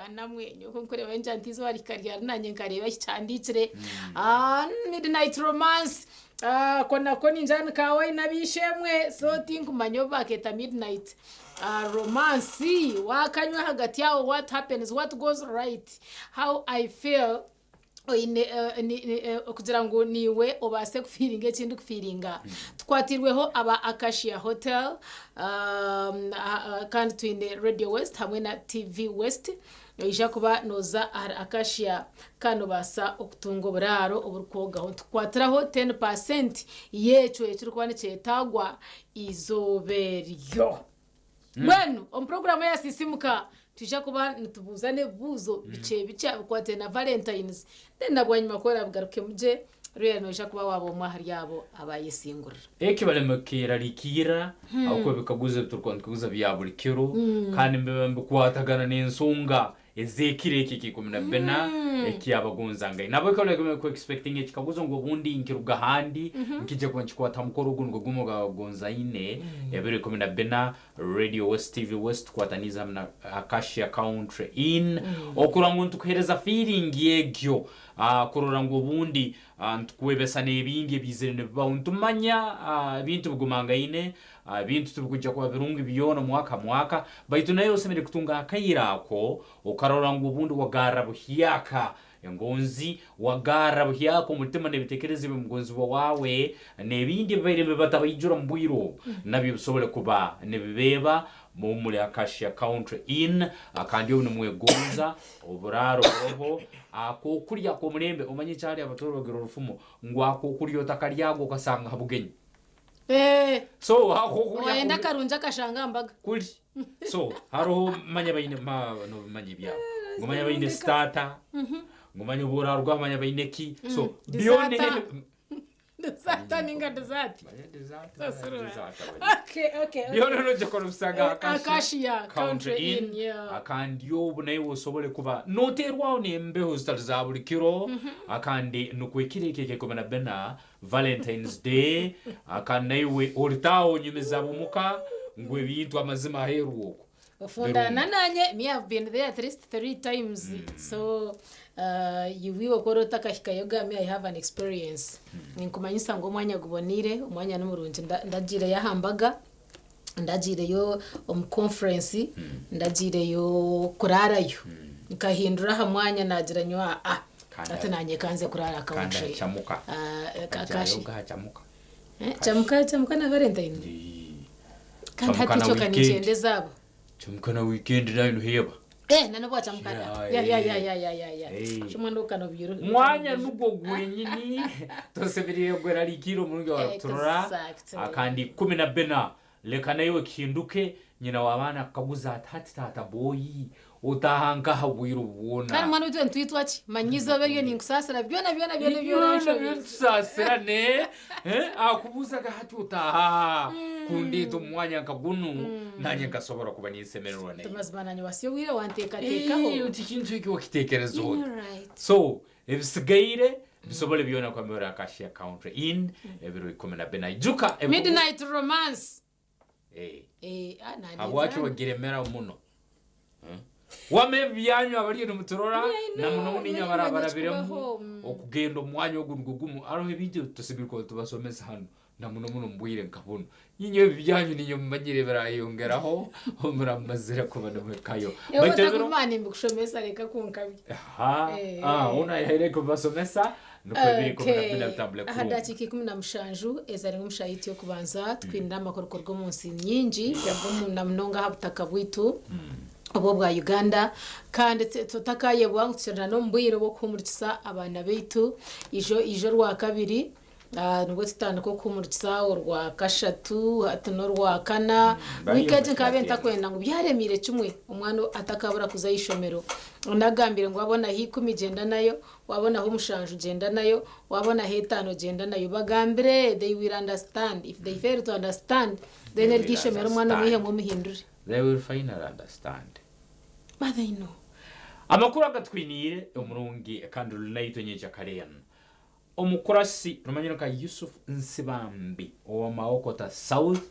Baana mwe, nyowe ku nkureeba ningira nti eizooba rihika ryari naanye nkareeba eki kihandiikire. Midnight Romance, ako nako ningira ni ka wine ab'eishe-emwe, so tinkumanya obu baakeeta Midnight Romance. Waakanywa ahagati aho what happens, what goes right, how I feel. Oine kugira ngu naiwe obaase kufiiringa eki ndikufiiringa. Tukwatiirweho aba Acacia Hotel kandi twine Radio West hamwe na TV West. Noija kuba nooza ahari Acacia kandi nobaasa okutunga oburaaro oburikwogaho. Nitukukwatiraho ten percent y'ekyo ekirikuba nikyetaagwa eizooba eryo. Mbwenu omu puroguraamu eya Sisiimuka nitwija kuba nitubuuzana ebibuuzo bikye bikye abikwataine na Valentines then na bwanyima ku oraabigarukemu gye reero noija kuba waaba omwe ahari abo abaayesingurira. Eki bareme kerarikirra ahabw'okuba ebikaguzo ebi turikuba nitukaguza bya buri kiro kandi nibiba nibikwatagana n'ensonga ez'ekiro eki eky'ikumi na bina eky'abagonzangaine. Nahabweki oreme ku expectinga ekikaguzo ngu obundi nkiruga ahandi nkija kuba nikikwata aha mukoro ogu nigwo gumwe ogw'abagonzaine ebiro 14 Radio West TV West tukwataniize hamwe na Acacia Country Inn okurora ngu nitukuheereza feeling egyo kurora ngu obundi nitukwebesa n'ebindi ebiizire nibibaho. Nitumanya ebintu bigumangaine Ebintu tibikwija kuba birungi byona omwaka ha mwaka, baitu naiwe osemeriire kutunga akaire ako okarora ngu obundi wagarra buhyaka engonzi, wagarra buhyaka omutima n'ebitekerezo eby'omugonzibwa waawe, n'ebindi ebibaire nibibatabaijura omu bwire obu nabyo bisobole kuba nibibeeba omuri Acacia Country Inn. Kandi obu nimwegonza, oburaaro buroho, ak'okulya ak'omulembe, omanye ekyali Abatooro bagira orufumo ngu ak'okulya otakalyaga okasanga ha bugenyi. Eh, So aho kulya wayenda kuli- akarungi akashanga aha mbaga. kuli so haroho manya baine ma nobimanya ebyabo ngu manya baine starter ngu manya obu orarugaho manya baine ki so byona Dessert. Dessert ninga dessert. Manya dessert, manya Sasura. dessert, manya. Okay. Byona noija kubisanga aha Acacia Country Country Inn Inn, yeah. Kandi obu naiwe osobole kuba noteerwaho n'embeho zitari za buri kiro kandi nukwo ekiro eki ekya 14 Valentine's Day kandi naiwe oritaaha onyumize ab'omuka ngu ebintu amazima aheeru okwo Ofundana birungi. nanye me have been there at least 3 times so iwe iwe ku ori otakahikayoga me I have an experience ninkumanyisa ngu omwanya guboneire omwanya nimurungi ndagiireyo aha mbaga ndagiireyo omu conference ndagiireyo kuraarayo nkahindura aha mwanya naagira nyowe aa Kandi hati naanye kanze kuraara kandi country ahacamuka Ah, Akagyayo kashi gahacamuka Eh, camuka camuka na valentine Ii. kandi Camuka hati na ekyo ka weekend. nikyenda ezaabo Camuka na weekend nayo noheeba Eh, na n'obu wacamuka Yeah, ya ya ya eh. ya ya ya ya Eh. shoma n'okanobwire Mwanya nugwo gwenyini tosemerire kwerarikirra omurungi wawe kuturora Exactly. kandi 14 leka naiwe kihinduke nyina w'abaana akukaguza ati hati taata boyi otaaha nkaha obwire obu Kandi bwona? mwana waitu nitwitwa ki? Manya eizooba eryo ninkusaasira byona byona byona ebi Byona oranshobeire. byontusaasira ne eh, akubuuzaga hati otaaha kundeeta omu mwanya nka gunu nanye nkasobora kuba ninsemererwa Ati naiwe. mazima nanye wasiya obwire wanteekateekaho. Eh, oti ekintu eki wakiteekereza You're ota? right. So ebisigaire bisobole byona kwamera Acacia Country Inn ebiro 14. Ijuka ebi- Midnight romance. Eh. Eh, ah, nanye Habwaki nzana. wagiremera muno? Eh? Wama ebi byanyu abariyo nimuturora Yeah, I na muno know, muno inywe yeah, abarabarabiremu kubaho, okugenda omu mwanya ogu nigwo gumu hariho ebintu ebi tusemeriire kuba nitubasomesa hanu na muno muno omu bwire nka bunu. Inywe ebi byanyu niinywe mumanyire ebirayeyongeraho obu muramazire kuba nimuhikayo. Iwe Baitu ebiro otakumanya nimbikushomesa reka kunkabya. Ha, Eh. ah, onu ayehaire kubasomesa nukwo ebiro ikumi na bina bitambule Aha kurungi. dakiika 17 ezari omu shaaha yaitu y'okubanza twine amakuru kuruga omu nsi nyingi na munonga aha butaka bwaitu obu obwa Uganda kandi tutakayebwa ngu tukiri n'omu bwire bw'okuhumurikiza abaana baitu ijo ijo orwakabiri nibwo tutandika okuhumurikiza orwakashatu hati n'orwakana Bariyo wiiki egi nkabe bakyateera. ntakwenda ngu byaremiire kimwe omwana atakabura kuza aha ishomero nagambire ngu wabonaho ikumi gyenda nayo wabonaho mushanju gyenda nayo wabonaho etaano gyenda nayo bagambire they will understand if they fail to understand then They will eryo ishomero omwana understand. omwihemu omuhindure They will finally understand. But they know. Amakuru agatwiniire omurungi kandi ruri naitwe nyenkyakare enu. Omukurasi rumanyirwe nka Yusuf Nsibambi owa Mawokota South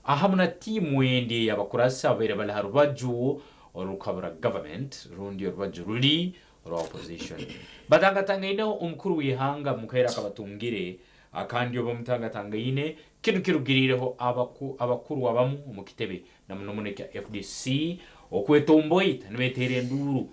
ahamu na tiimu endi ey'abakurasi ababaire bari aha rubaju Orurikuhabura government rundi orubaju ruri orwa opposition. Batangatangaineho omukuru w'eihanga mukaire akabatungire kandi obu bamutangatangaine kinu kirugiriireho abakuru abamu omu kitebe na muno muno ekya FDC okwetomboita nibeteera enduuru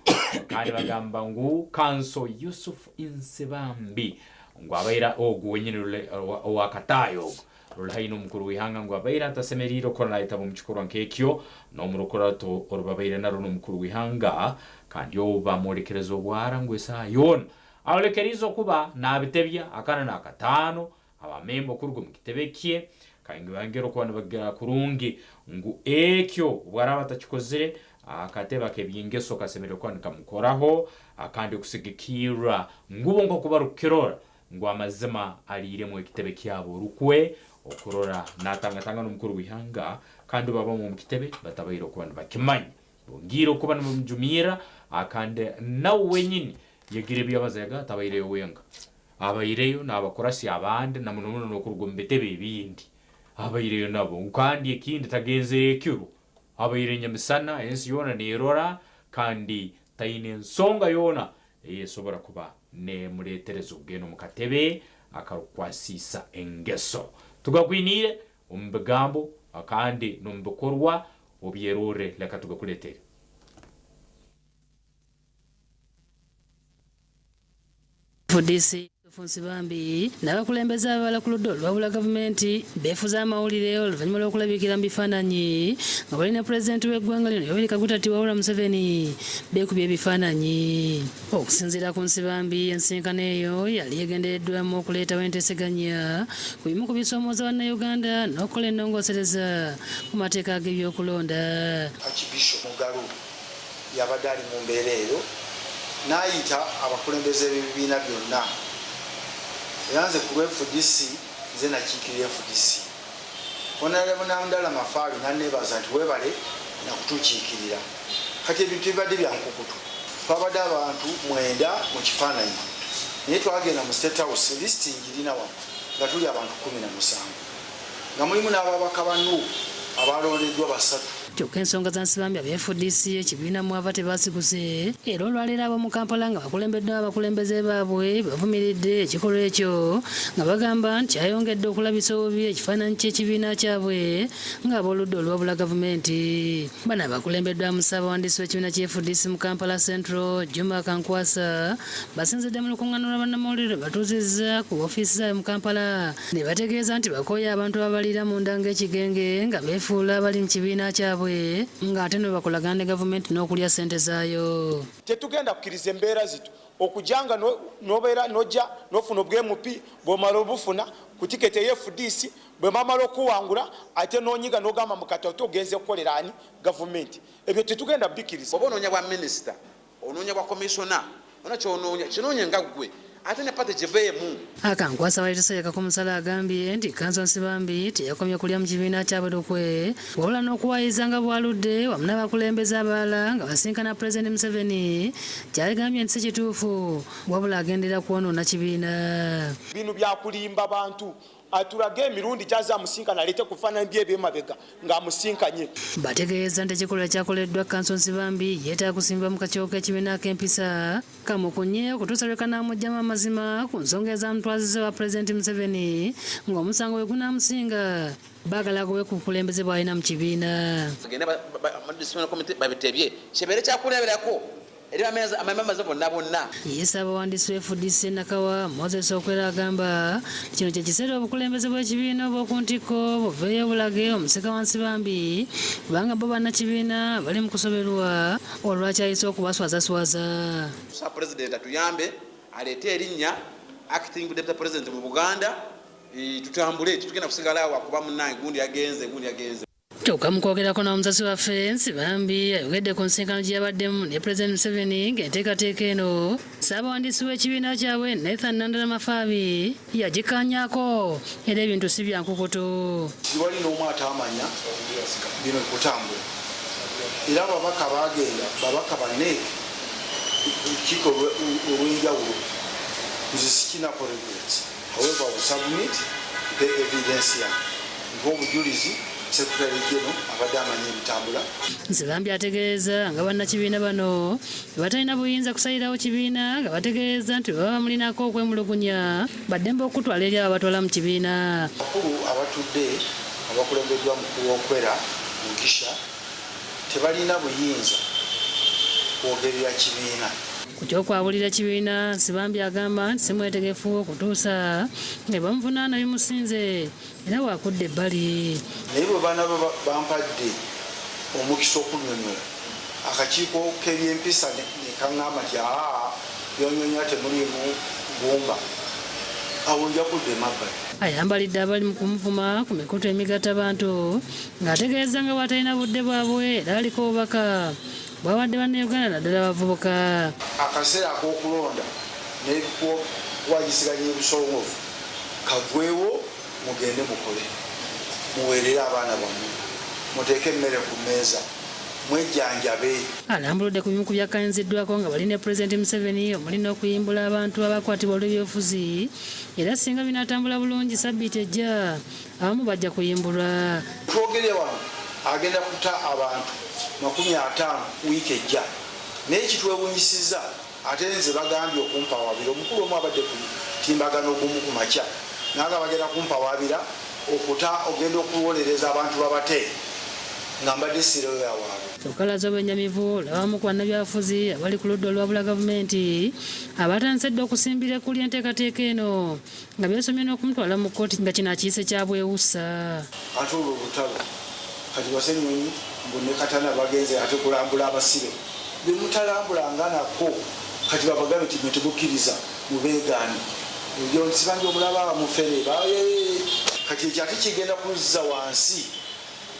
kandi bagamba ngu Kanso Yusuf Nsibambi ngu abaire ogu wenyini owa Katayo ogu Rora haihi n'omukuru w'eihanga ngu abaire atasemeriire okukora nayetaba omu kikorwa nk'ekyo n'omu rukurato oru babaire narwo n'omukuru w'eihanga, kandi obu bamwolekereza obwara ngu esaaha yoona ayolekeriize okuba nabitebya akana n'akataano abamemba okuruga omu kitebe kye, kandi bangire okuba nibagira kurungi ngu ekyo obwaraaba atakikozire akatebe ak'eby'engeso kasemeriire kuba nikamukoraho kandi okusigikirra ngu bo nk'oku barukukirora Ngu amazima ariiremu ekitebe kyabo orukwe okurora natangatangana omukuru w'ihanga kandi obu abamu omu kitebe batabaire okuba nibakimanya. Bongiire okuba nibamujumiira kandi nawe wenyini yagira ebi yabaza yaga atabaireyo wenka. Abaireyo n'abakurasi abandi na muno muno n'okuruga omu bitebe ebindi abaireyo nabo kandi ekindi tagenzere ekiro abaire nyamisana ensi yoona nerora kandi taine nsonga yoona ey'esobora kuba n'emuleetereza okugenda omu katebe akarukukwasiisa engeso. Tugakwiniire omu bigambo kandi n'omu bikorwa, obyerorre. Leka tugakuleetere. Fdc, Yusufu Nsibambi n'abakulembeze abalala ku ludda oluwabula gavumenti beefuze amawulire oluvannyuma lw'okulabikira mu bifaananyi nga bali ne pulezidenti w'eggwanga lino Yoweri Kaguta Tibuhaburwa Museveni beekubye ebifaananyi. Okusinziira ku Nsibambi, ensisinkano eyo yali egendereddwamu okuleetawo enteeseganya ku bimu ku bisoomooza Bannayuganda n'okukola ennongoosereza mu mateeka g'ebyokulonda. Archbishop Mugalu yabadde ali mu mbeera eyo n'ayita abakulembeze b'ebibiina byonna era nze ku lwa fdc nze nakiikirira fdc. Honourable Namdala Mafaabi n'anneebaza nti weebale nakutukiikirira. Kati ebintu tebibadde bya nkukutu, twabadde abantu mwenda mu kifaananyi naye twagenda mu State House, lisiti ngirina wano, nga tuli abantu 17 nga mulimu n'ababaka ba Nup abaalondeddwa basatu. Kyokka ensonga za Nsibambi aba fdc ekibiina mw'ava tebaasiguze era olwaleero ab'omu Kampala nga bakulembeddwamu abakulembeze baabwe bavumiridde ekikolwa ekyo nga bagamba nti kyayongedde okulabisa obubi ekifaananyi ky'ekibiina kyabwe ng'ab'oludda oluwabula gavumenti. Bano abakulembeddwamu Ssaabawandiisi w'ekibiina kya fdc mu Kampala Central, Juma Akankwasa basinzidde mu lukung'aana lwa bannamawulire lwe batuuzizza ku ofiisi zaabwe mu Kampala ne bategeeza nti bakooye abantu ababaliira munda ng'ekigenge nga beefuula abali mu kibiina kyabwe ng'ate no bakolagana ne gavumenti n'okulya ssente zaayo. Tetugenda kukiriza embeera zito okugya nga nobeera nojja nofuna obwa MP bwomala obufuna ku tiketi eye fdc bwebamala okuwangula ate nonyiga nogamba mbu kati ate ogenze kukolera ani gavumenti ebyo tetugenda bikiriza. Bwoba onoonya bwa minisita, onoonya bwa commissioner, olina kyonoonya, kinoonye nga ggwe ate ne party giveemu. Akankwasa Balituseka Kumusala agambye nti Kkanso Nsibambi teyakomye kulya mu kibiina kyabwe lukwe wabula n'okuwaayiza nga bw'aludde wamu n'abakulembeze abalala nga basinkana Pulezidenti Museveni ky'agambye nti si kituufu wabula agenderera kwonoona kibiina. Bino byakulimba bantu Atulage emirundi gy'azze amusinkana aleete ku bifaananyi bye eby'emabega ng'amusinkanye. Bategeezezza nti ekikolwa ekyakoleddwa Kkanso Nsibambi yeetaaga kusimbibwa mu kakiiko k'ekibiina ak'empisa kamukunye okutuusa lwe kanaamuggyamu amazima ku nsonga ezaamutwazizza ewa Pulezidenti Museveni ng'omusango bwe gunaamusinga baagala agobwe ku bukulembeze bw'alina mu kibiina. Bagende mu disciplinary committee babitebye kibeere kyakulabirako eri bamembaze bonna bonna. Ye Ssaabawandiisi wa fdc e Nakawa, Moses Okwera agamba nti kino kye kiseera obukulembeze bw'ekibiina obw'oku ntikko buveeyo bulage omusika wa Nsibambi kubanga bo bannakibiina bali mu kusoberwa olwa ky'ayise okubaswazaswaza. Tusaba Pulezidenti atuyambe aleete erinnya Acting Deputy President mu Buganda tutambule tetugenda kusigala awo akuba munnange gundi yagenze gundi yagenze. Kyokka mu kwogerako n'omusasi waffe, Nsibambi ayogedde ku nsisinkano gye yabaddemu ne Pulezidenti Museveni ng'enteekateeka eno Ssaabawandiisi w'ekibiina kyabwe Nathan Nandala Mafaabi yagikkaanyaako era ebintu si bya nkukutu. Tiwali n'omu ataamanya bino kutambula era ababaka baagenda babaka ba NEC ku lukiiko olw'enjawulo nze sikinako regrets however I will submit mpe evidence yange mpe obujulizi. Secretary General abadde amanyi ebitambula. Nsibambi ategeeza nga bannakibiina bano bwebatalina buyinza kusalirawo kibiina nga bategeeza nti bwebaba bamulinako okwemulugunya baddembe okukutwala eri ababatwala mu kibiina. Abakulu abatudde nga bakulembeddwa mukulu Okwera Mugisha tebalina buyinza kwogerera kibiina. Ku ky'okwabulira ekibiina, Nsibambi agamba nti si mwetegefu okutuusa nga byebamuvunaana bimusinze era waakudda ebbali. Naye bwe banaaba bampadde omukisa okunyonyola, akakiiko k'ebyempisa ne kaŋŋamba nti aa by'onyonyola temuliimu ggumba, awo nja kudda emabbali. Ayambalidde abali mu kumuvuma ku mikutu emigattabantu ng'ategeezza nga bw'atalina budde bwabwe era aliko obubaka bw'awadde Bannayuganda naddala abavubuka. Akaseera ak'okulonda n'okuwanyisiganya ebisongovu kagwewo mugende mukole, muweerere abaana bammwe, muteeke emmere ku mmeeza, mwejjanjabe. Alambuludde ku bimu ku byakkaanyiziddwako nga bali ne Pulezidenti Museveni omuli n'okuyimbula abantu abakwatibwa olw'ebyobufuzi era singa binaatambula bulungi sabbiiti ejja abamu bajja kuyimbulwa. Twogere wano agenda kuta abantu 50 wiiki ejja naye kitwewunyisizza Ate nze bagambye okumpawabira omukulu omu abadde ku mutimbagano ogumu ku makya nagamba bagenda kumpawabira okuta ogenda okuwolereza abantu babate nga mbadde si lawyer waabwe. Kyokka alaze obwennyamivu olw'abamu ku bannabyabufuzi abali ku ludda oluwabula gavumenti abaatandise edda okusimbira ekku ly'enteekateeka eno nga beesomye n'okumutwala mu kkooti nga kino akiyise kya bwewussa. Ate olwo olutalo kati basenyonyi mbu ne katana bagenze ate kulambula abasibe. Bemutalambulanga nako kati babagambe nti mwe temukiriza mubegaane ebyo nsibanja omulaba mufere kati ekyo ate kigenda kuzza wansi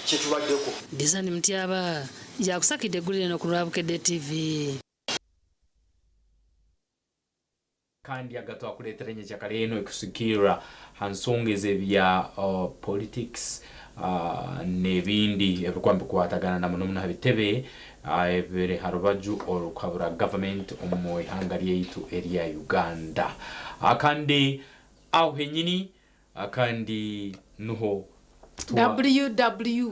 kyetubaddeko. Disan Mutyaba yakusakidde eggulire lino ku lwa Bukedde TV. Kandi aga twakuleetera nyekyakare eno ekusigikirra ha nsonga ez'ebya politics n'ebindi ebirikuba nibikwatagana na muno muno ha bitebe ebiri ha rubaju orukuhabura government omu ihanga ryaitu erya Uganda. Kandi aho henyini kandi nuho tuba WW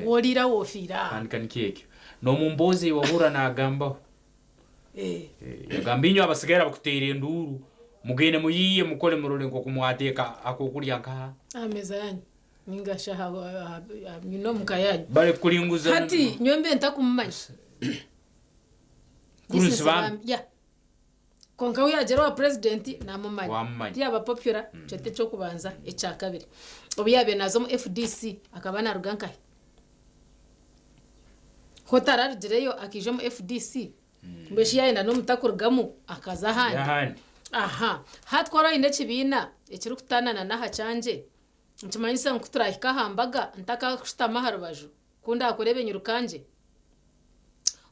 woriira wofiira aha. Kandi ka nikyo ekyo n'omu mboozi ei wahurra naagambaho. Yagamba, Inywe abasigaire abakuteera enduuru, mugende muyiiye mukole murole nk'oku mwateeka ak'okulya nkaha. Aha meeza yanyu ninga shi aha nyine omu ka yanyu. Bari kukuringuza. Hati nyowe mbe ntakumumanya. Kunu Nsibambi? Yeah. Kwonka we yaagira owa purezidenti naamumanya. Wamumanya. Tiyaba popular, ekyo t'eky'okubanza. Ekyakabiri, obu yaabaire naaza omu FDC akaba naaruga nkahi? Ku otararugireyo akaija omu FDC, mbwenu shi yaayenda n'omutakurugamu akaza ahandi? Ahandi. Aha. Hati ku oraba oine ekibiina ekirikutaanana n'aha kyangye, nikimanyisa ngu ku turaahike aha mbaga ntakakushutama aha rubaju, ku ndaakureebe nyirukangye?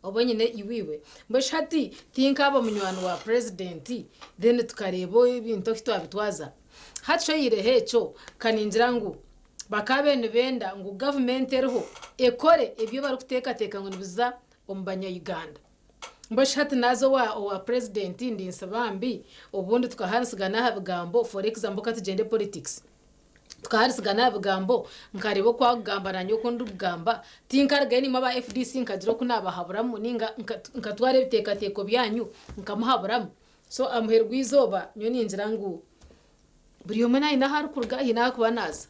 Obwo nyine iwe iwe. Mbwenu shi hati tinkaaba munywani wa purezidenti then tukareeba ebintu oku twabitwaza? Hati shi oihireho ekyo, ka ningira ngu bakaabaire nibenda ngu gavumenti eriho ekore ebi barikuteekateeka ngu nibiza omu banya-Uganda. Mbwenu shi hati naaza owa owa purezidenti ndi Nsibambi obundi tukahaanisigana aha bigambo for example ka tugyende politics. Tukahaanisigana aha bigambo nkareeba oku akugamba naanye oku ndikugamba, tinkarugayo naimwe aba FDC nkagira oku naabahaburamu nainga nkatwara ebiteekateeko byanyu nkamuhaburamu. So aha muheru gw'eizooba nyowe ningira ngu buri omwe naine ahu arikuruga haine ahu arikuba naaza.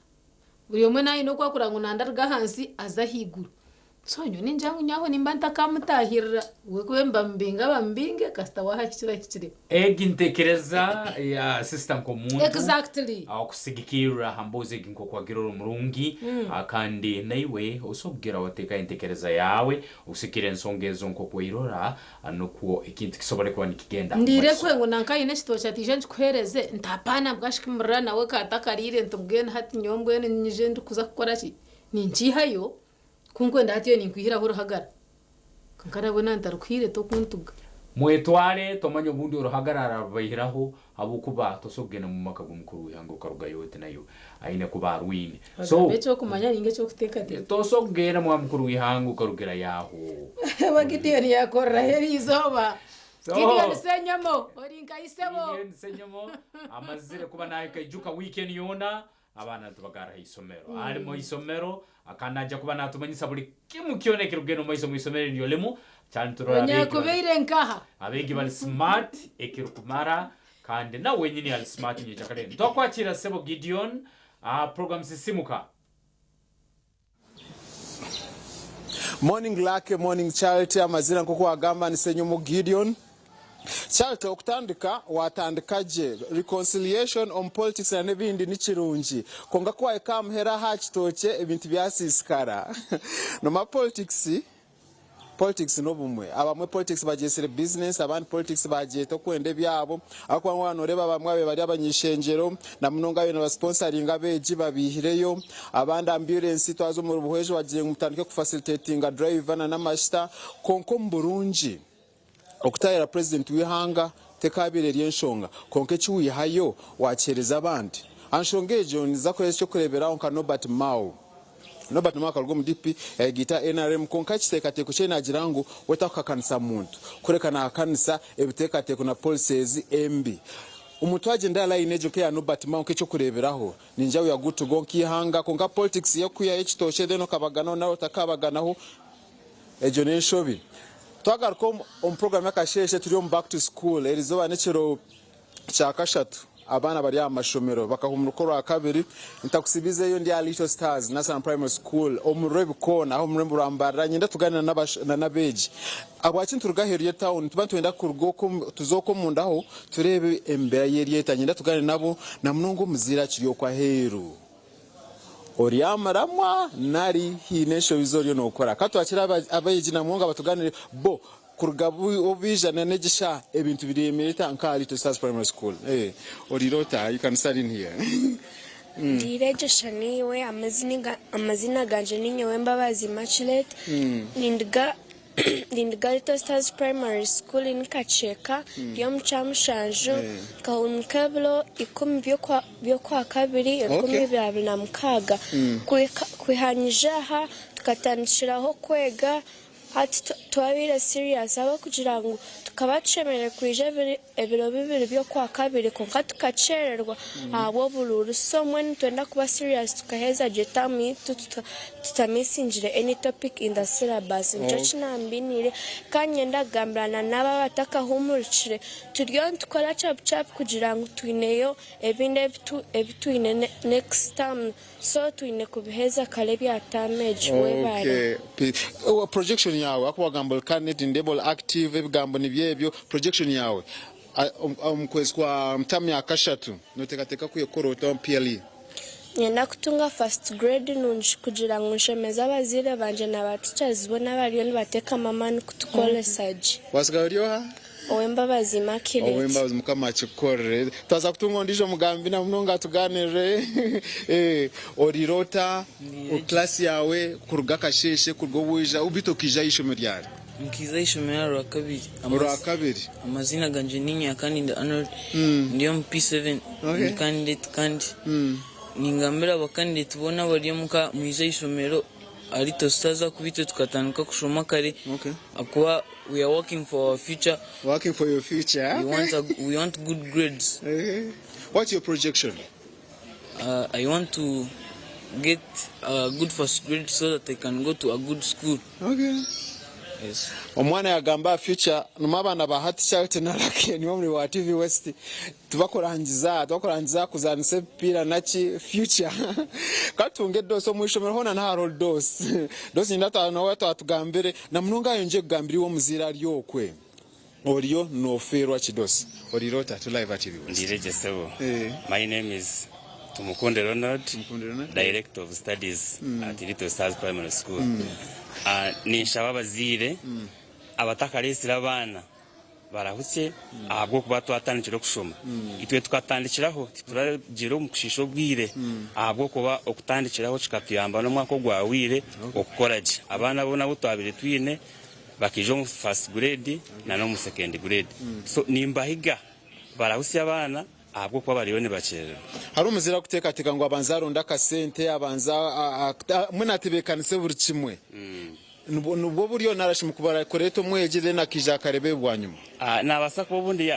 Buri omwe naine oku arikureeba ngu nandaruga ahansi aze ahaiguru. So nyowe ningira ngu nyowe aho nimba ntakamutaahirira, we ku nibamubinga bamubinge kasita we ahahikire ahikire. Egi ntekereza ya sister nk'omuntu Exactly. okusigikirra ha mboozi egi nk'oku wagirora omurungi kandi naiwe osobola kugira wateekaho entekereza yaawe okusigikirra ensonga ezo nk'oku wairora Nukwo ekintu kisobole kuba nikigenda omu maiso. Ndirekwe ngu nanka aine ekitookye ati ija nkikuheereze, nti hapaana mbwashikimurira nawe ka atakariire nti mbwenu hati nyowe mbwenu nyije ndikuza kukora ki? Ninkiihayo, ku nkwenda hati iwe ninkwihiraho oruhagara. Kwonka nabwo naaba ntarukuhaire tokuntuga. Mwetware, tomanya obundi oruhagara ararubaihiraho habwokuba tosobora kugenda omu maka g'omukuru w'ihanga okarugayo oti naiwe aine kuba arwine. So, Ogamba eky'okumanya ninga eky'okuteekateeka. tosobora kugenda mwa mukuru w'ihanga okarugirayo aho. Oba Gideon yaakoreraho eri izooba. So, Gideon Ssenyomo, ori nka isebo. Gideon Ssenyomo amazire kuba nahika ijuka weekend yoona. Abaana nitubagarra ha isomero. Ali mu isomero kandi naija kuba natumanyisa buli kimu kyona ekirukugenda omu maiso mu isomero niryo limu. Kyali niturora abeegi bali, Onyakubaire nkaha? abeegi bali smart ekirukumara kandi nawe wenyini ali smart nyenkya kare. Nitwakwakira Ssebo Gideon aha program Sisimuka. Morning Lucky, morning Charity, amazina nkoku wagamba ni Senyumu Gideon. Charity okutandika watandika gye, reconciliation omu politics na n'ebindi ni kirungi kwonka ku wahika aha muheru aha kitookye ebintu byasiisikara. Nomanya politics Politics n'obumwe. Abamwe politics bagyetsire business, abandi politics bagyeta okwenda ebyabo. Ahabw'okuba waaba noreeba abamwe ababaire bari abany'ishengyero na munonga ababaire nibasponsaringa abeegi babaihireyo. Abandi ambulance twaza omuri Buhweju bagizire ngu mutandike kufacilitatinga driver na n'amashita. Kwonka omu burungi, okutaahirira president w'eihanga tekabaire eri enshonga. Kwonka eki waihayo wakiheereza abandi. Aha nshonga egyo ninza kuheereza eky'okureeberaho nka Norbert Mao. Norbert Mao akaruga omu DP yayegaita nrm kwonka ekiteekateeko kye naagira ngu we takuhakanisa muntu kureka naahakanisa ebiteekateeko na policies embi. Omuntu agyenda aha line egyo nk'eya Norbert Mao nk'eky'okureeberaho ningira we are good to go nk'eihanga kwonka politics y'okwihayo ekitookye then okabaganaho nari otakabaganaho egyo n'enshobi. Twagaruka omu program y'akasheeshe turi omu back to school erizooba n'ekiro Kyakashatu, abaana bari aha mashomero bakahumuruka Orwakabiri. Ntakusibizeyo ndi aha Little Stars Nursery and Primary School omu Rwebikoona aho omu rurembo rwa Mbarara. Niinyenda tugaaniire n'abeegi. Ahabwaki nituruga aheeru y'etauni? Nituba nitwenda kuruga okwo tuze okwo omundaho tureebe embeera y'eri eta. Niinyenda tugaaniire nabo na munonga omuzaire akiri okwo aheeru. Ori aha muramwa nari haine enshobi ezi oriyo nookora? Ka twakire abeegi na munonga batugaaniire bo. Kuruga obu baija n'egisha ebintu biremire nka aha Little Stars Primary School. Oriire ota? You can start in here. Ndiire gye shana iwe, amazina gangye ninyowe Mbabazi Immaculate, ninduga ninduga Little Stars Primary School in Kakyeka, ndi omu kyamushanju, nkahumuka ebiro ikumi by'okwakabiri enkumi ibiri abiri na mukaaga. Kwiha nyija aha tukatandikiraho kwega. Hati twabaire serious ahabw'okugira ngu tukaba tushemereire kwija ebiro bibiri by'okwakabiri kwonka tukakyererwa ahabw'oburuuru so mbwenu nitwenda kuba serious tukaheza gye term yaitu tutamisingire any topic in the syllabus nikyo eki nambiniire kandi niinyenda kugambira na n'abo abatakahumurikire turiyo nitukora chapuchapu kugira ngu twineyo ebindi ebi twine next term. So twine kubiheza kare ebya term egi webare. Okay. Oh, projection yawe ahakuba wagamba ori candidate nindeeba ori active ebigambo nibyo ebyo projection yawe omu kwezi kwa term ya kashatu noteekateeka kukora ota omu PLE? Niinyenda kutunga first grade nungi kugira ngu nshemeze abazaire bangye na ba teachers boona abariyo nibateekamu amaani kutukoresa gye. Wasigara ori oha? Owembabazi Immaculate. Owembabazi Mukama akikukorere. Twaza kutunga ondiijo mugambi na munonga atugaanirire. Eh, Oriire ota class yaawe kuruga akasheeshe kuruga obu waija beitu okaija aha ishomero ryari? Nkaija aha ishomero aha Rwakabiri. Orwakabiri. Amaziina gangye ni Nyakaninde Arnold, ndi omu P7, ndi candidate kandi ningambira aba candidate boona abari omuka mwije aha ishomero. Ahari Tositaza kuba itwe tukatandika kushoma kare ahakuba we are working for our future. Working for your future. We want, a, we want good grades. What's your projection? I want to get a good first grade so that I can go to a good school. Okay. Yes. Omwana yagamba aha future nimwe abaana ba hati Charity na Lucky nimwe muri wa TV West Tibakurangiza tibakurangiza kuzaanisa ebipiira naki future ka tutunge Dosi omu ishomero hoona niho hariho Dosi. Dosi niinyenda twa nawe atugambire na munonga ayongyere kugambira iwe omuzaire ari okwe oriyo noofeerwa ki Dosi? Oriire ota? Turi live aha TV West. Ndiire gye sebo. My name is Tumukunde Ronald, Tumukunde Ronald. Director of Studies at Little Stars Primary School. Ninshaba abazaire abatakareetsire abaana Barahutsye ahabw'okuba twatandikire okushoma. Itwe tukatandikiraho tituragiire omu kushiisha obwire ahabw'okuba okutandikiraho kikatuyamba n'omwaka ogwahweire okukora gye. Abaana boona abu twabaire twine bakaija omu first grade na n'omu second grade. So nimbahiga barahutsye abaana ahabw'okuba bariyo nibakyerererwa. Hariho omuzaire arikuteekateeka ngu abanze aronde akasente, abanze mbwenu atebeekanise buri kimwe. Nibwo buryo narashi mukubara kureeta omwegi then akaija akareba ebi bwanyima? Nabaasa kuba obundi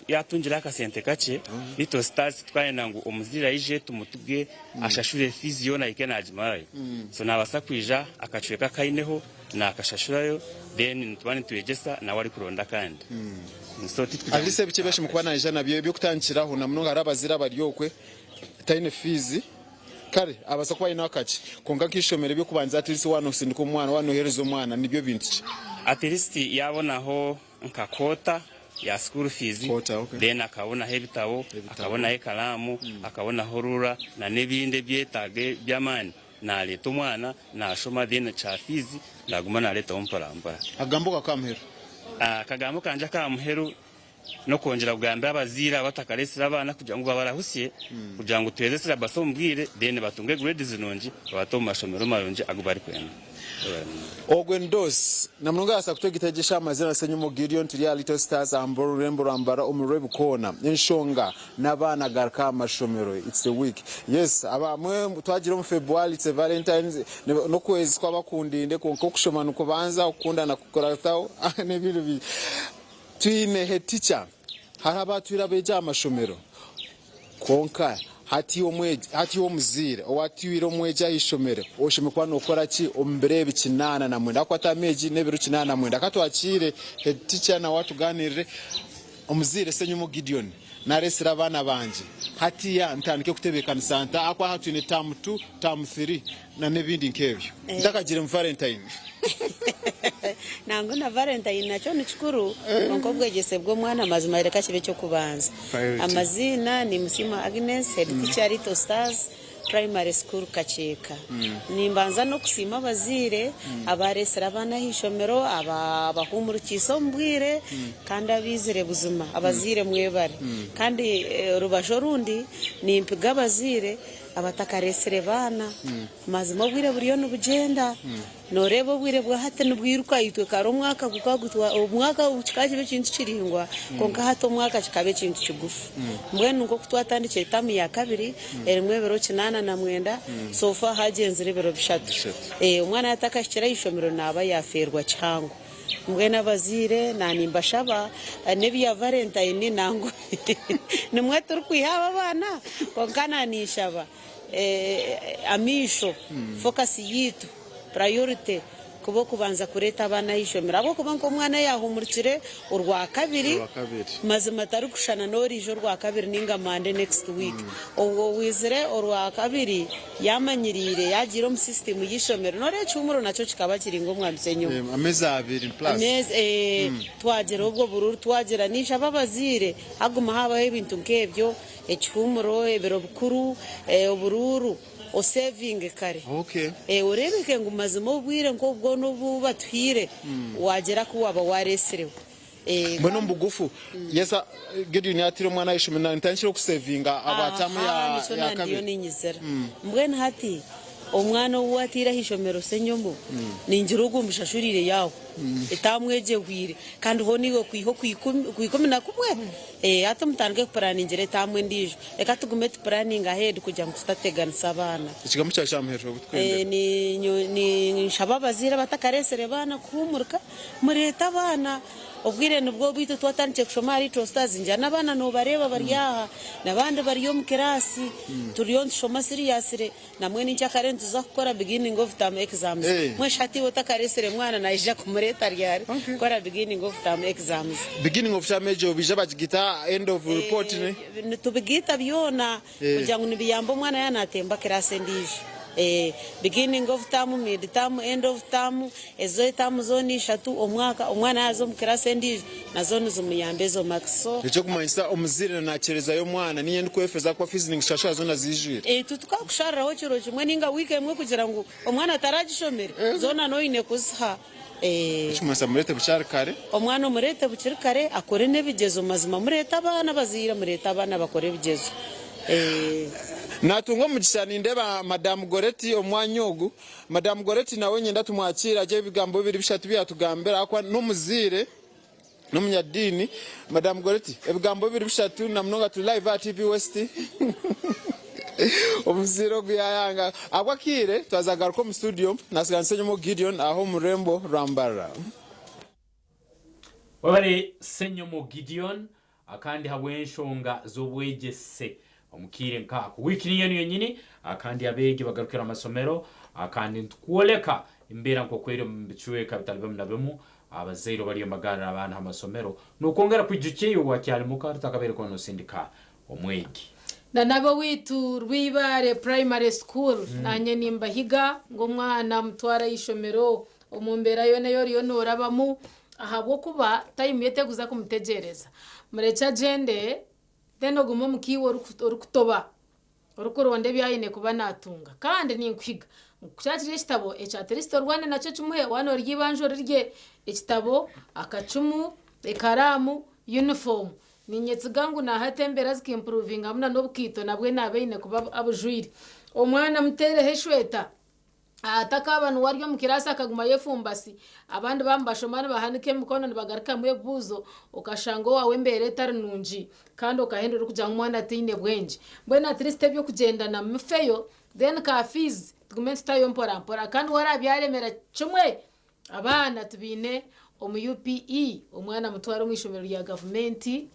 yatungire akasente kakye Little Stars twayenda ngu omuzaire aije tumutuge ashashure fees yoona ahike nagimarayo so nabaasa kwija akacweka akaineho nakashashurayo then nituba nitwegyesa nawe arikuronda akandi so titukugira At least ebikye ebi mukuba naija nabyo ebyokutandikiraho namunonga hariho abazaire abari okwe taine fees. Kare abaasa kuba aineho akakye, kwonka nk'eishomero eby'okubanza at least waaba noosindika omwana, waaba nooheereza omwana nibyo bintu ki? At least yaabonaho nka quarter ya school fees, Quarter, okay. then akabonaho ebitabo, Ebitabo. akabonaho ekalaamu, akabonaho ruler na n'ebindi ebyetaago by'amaani, naareeta omwana naashoma then kya fees naaguma naareetaho mpora mpora. Akagambo kawe ak'aha muheru? Akagambo kangye ak'aha muheru N'okwongyera kugambira abazaire abatakareetsire abaana kugira ngu babarahusye kugira ngu tuheze syllabus omu bwire then batunge grades nungi babate omu mashomero marungi agu barikwenda. Ogwe ni Dosi. Namunonga yaasa kutwegita gye amazina Ssenyumo Gideon turi aha Little Stars aha rurembo rwa Mbarara omu Rwebikoona. Enshonga n'abaana garuka aha mashomero. It's a week. Yes, abamwe twagira omu February it's a Valentine's n'okwezi kw'abakundinde kwonka okushoma nikubanza okukundana kukurataho n'ebindi bingi. Twine head teacher, hariho abatwire abeegi aha mashomero kwonka hati hati iwe omuzaire owatwire omwegi aha ishomero oshemereire kuba nokora ki omu biro ebi 89 ahakuba term egi n'ebiro 89. Ka twakiire head teacher nawe atuganirire. Omuzaire Ssenyumu Gideon, Naresire abaana bangye hatiya ntandike kutebeekanisa nta ahakuba hati twine term two, term three n'ebindi nk'ebyo ntakagiire mu Valentine. Nangwa na Valentine nakyo ni kikuru kwonka obwegyese bw'omwana mazima reka kibe eky'okubanza. Priority. Amaziina ni Musiima Agnes, head teacher Little Stars Primary School Kakyeka. Nimbanza n'okusiima abazaire abareetsire abaana aha ishomero, abahuumurikiise omu bwire kandi abaizire buzima. Abazaire mwebare. Kandi orubaju orundi nimpiga abazaire abatakareetsire baana. Mazima obwire buriyo nibugyenda. Nooreeba obwire bwa hati nibwiruka itwe kare omwaka gukaba omwaka kikaba kiba ekintu kiraingwa kwonka hati omwaka kikaba ekintu kigufu. Mbwenu nk'oku twatandikire taamu ya kabiri erimu ebiro 89 so far hagyenzire ebiro bishatu. Omwana yaaba atakahikire aha ishomero naaba yaafeerwa kihango. Mbwenu abazaire naanimbashaba n'ebya Valentine nangwa nimwe turikwiha abo abaana kwonka naaninshaba amaisho, focus yaitu, priority, kuba okubanza kureeta abaana aha ishomero ahabw'okuba nk'omwana yaahumurikire Orwakabiri, mazima tarikushushana n'oriija Orwakabiri ninga Monday next week. Obwo owaizire Orwakabiri yaamanyiriire, yaagiire omu system y'eishomero, nooreeba ekihumuro nakyo kikaba kiri nk'omwambisa enyima. Ameezi abiri plus. Ameezi, twagira obwo bururu, twagira, ninshaba abazaire haguma haabaho ebintu nk'ebyo. Ekihuumuro, ebiro bikuru, oburuuru, osevinge kare. Oreebeke ngu mazima obwire nk'obu bwona obu batuhaire waagira ku waaba waareetsireho. Mbwenu omu bugufu, Yesu Gideon yaatiire omwana aha ishomero naatandikira okusevinga ahabwa taamu Aha, nikyo ya nandiyo kabiri. niinyizira. Mbwenu hati omwana ou waataire aha ishomero Ssenyomo, ningira ogwo omushashuriire yaahwa, etaamu egyo ehweire kandi hoona iwe kwiha oku 11. Hati mutandike kupuraningira etaamu endiijo. Reka tugume tupuraninge ahead kugira ngu tutateganisa abaana. Ekigambo kyawe kya muheru obu tukwendera. Ninshaba abazaire abatakareetsire baana kuhuumurika, mureete abaana. Obwire nibwo obu itwe twatandikire kushoma ahari Little Stars, ngira n'abaana noobareeba bari aha, n'abandi bari omu kiraasi, turiyo nitushoma seriously. Nambwenu nkyakare nituza kukora beginning of term exams. Mbwenu shi hati iwe otakareetsire mwana naija kumureeta ryari kukora beginning of term exams? Beginning of term egyo baija bagigaita end of report ne? Nitubigaita byona kugira ngu nibiyamba omwana yaaba naatemba kiraasi endiijo. Beginning of term, mid term, end of term, ezo term zoona ishatu omwaka omwana yaaza omu kiraasi endiijo nazo nizimuyamba ezo marks. So. Ekyokumanyisa omuzaire na nakyerezayo omwana niinyenda ndikwefeza ahakuba fees ningishashura zoona ziijwire. Itwe tukakushariraho kiro kimwe ninga wiiki emwe kugira ngu omwana ataragishomire, zoona noine kuziha. Ekyokumanyisa mureete bukyari kare. Omwana omureete bukiri kare akore n'ebigyezo mazima mureete abaana abazaire mureete abaana bakore ebigyezo. Natunga omugisha nindeeba Madam Goretti omu mwanya ogu. Madam Goretti nawe niinyenda tumwakiire agire ebigambo bibiri bishatu ebi yatugambira ahakuba n'omuzaire. N'omunyadiini. Madam Goretti, ebigambo bibiri bishatu na munonga turi live aha TV West. Omuzaire ogu yayanga. Ahabw'akaire twaza kugaruka omu studio nasigara Nsenyomo Gideon aha omu rurembo rwa Mbarara. Webare Ssenyomo Gideon akandi habw'enshonga z'obwegyese omu kaire nk'ako. Wiiki niyo enu yenyini akandi abeegi bagarukire aha masomero akandi nitukwoleka embeera nk'oku eri omu bicweka bitari bimwe na bimwe abazaire bariyo nibagarra abaana aha masomero n'okwongera kwijukya iwe wakyari muka otakabaire kuba nosindika omwegi. Na n'ab'owaitu Rwibaare Primary School naanye nimbahiga ngu omwana mutware aha ishomero omu mbeera yoona ei oriyo noorabamu ahabw'okuba tayimu ye terikuza kumutegyereza. Murekye agyende then ogume omu ka iwe orikutoba orikuronda ebi aine kuba naatunga. Kandi ninkuhiga ngu ku kyaba kiri ekitabo ekya at least orwane nakyo okimuhe, waaba noorya eibanja orirye, ekitabo, akacumu, ekaraamu, yunifoomu. Ninyetsiga ngu nahati embeera zikimpuruvingamu na n'obukaito nabwe naaba aine kuba abujwire. Omwana muteereho eshweta atakaaba niwe ari omu kiraasi akaguma ayefumbasi, abandi baaba nibashoma nibahanika emikono nibagarukamu ebibuuzo okashanga owaawe embeera etari nungi kandi okahenda orikugira ngu omwana taine bwengye. Mbwenu at least eby'okugyendana mufeyo then ka fees tugume nitutayo mpora mpora kandi waaraba byaremera kimwe Abaana tubaine omu UPE, omwana mutware omu ishomero rya gavumenti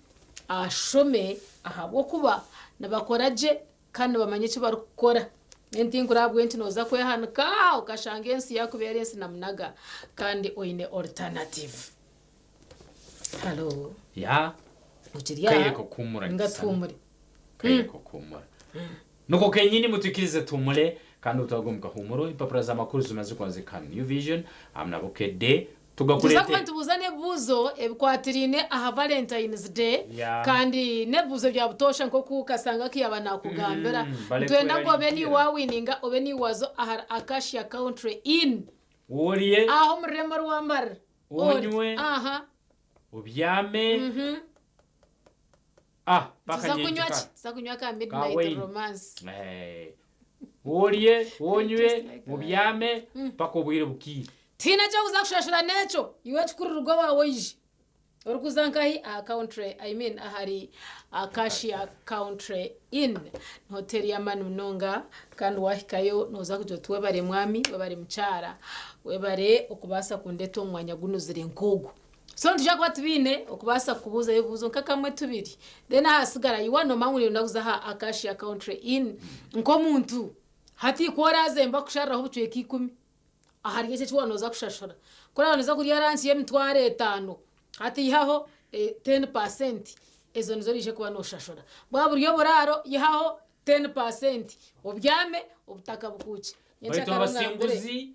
ashome ahabw'okuba nibakora gye kandi nibamanya eki barikukora. Mbwenu tinkureba ahabw'enki nooza kwehanika okashanga ensi yaakuba eri ensi namunaga kandi oine alternative. Halo. Ya. Okiri aha? Kaire k'okuhuumura Ninga nikisana. tuhuumure. Kaire k'okuhuumura. Nuko kenyini mutwikirize tuhumure kandi obutwaga omu kahumuro empapura z'amakuru zimaze kubanzika New Vision hamu na Bukedde Nituza kuba tugakureetere. nitubuuza n'ebibuuzo ebikwatiraine aha Valentine's Day Yeah. kandi n'ebibuuzo bya butoosha nk'oku Kasanga yaaba naakugambira. Nitwenda ngu obe niiwe waawininga obe niiwe waaza ahari Acacia Country Inn Orye, aho omu rurembo rwa Mbarara. Orye. onywe, Aha. obyame. Ah, paka Tuza kunywa nyenkya ki? kare. Tuza kunywa ka Ka midnight wine. romance. Eh. Orye, onywe, mubyame paka obwire bukiire. Tihaine ekyokuza kushashura n'ekyo iwe ekikururirwa owaawe oije orikuza nkahi aha country I mean ahari Acacia Country Inn ni hoteeri y'amaani munonga kandi waahikayo nooza kugira oti webare mwami webare mukyara webare okubaasa kundeeta omu mwanya gunuzire nk'ogu. So nitwija kuba tubiine okubaasa kukubuuzayo ebibuuzo nka kamwe tubiri then ahasigara iwe noomanya ngu niinyenda kuza aha Acacia Country Inn nk'omuntu. Hati ku oraaze nibakushariraho obucweka ikumi ahari ekyo eki waaba nooza kushashura. Ku oraabe nooza kurya ranki y'emitwaro etaano, hati ihaho ten percent ezo nizo oraije kuba nooshashura. Bwaba buri oburaaro ihaho ten percent obyame obutaka bukuukye. Baitu Nyenkya kare ongambire. abasinguzi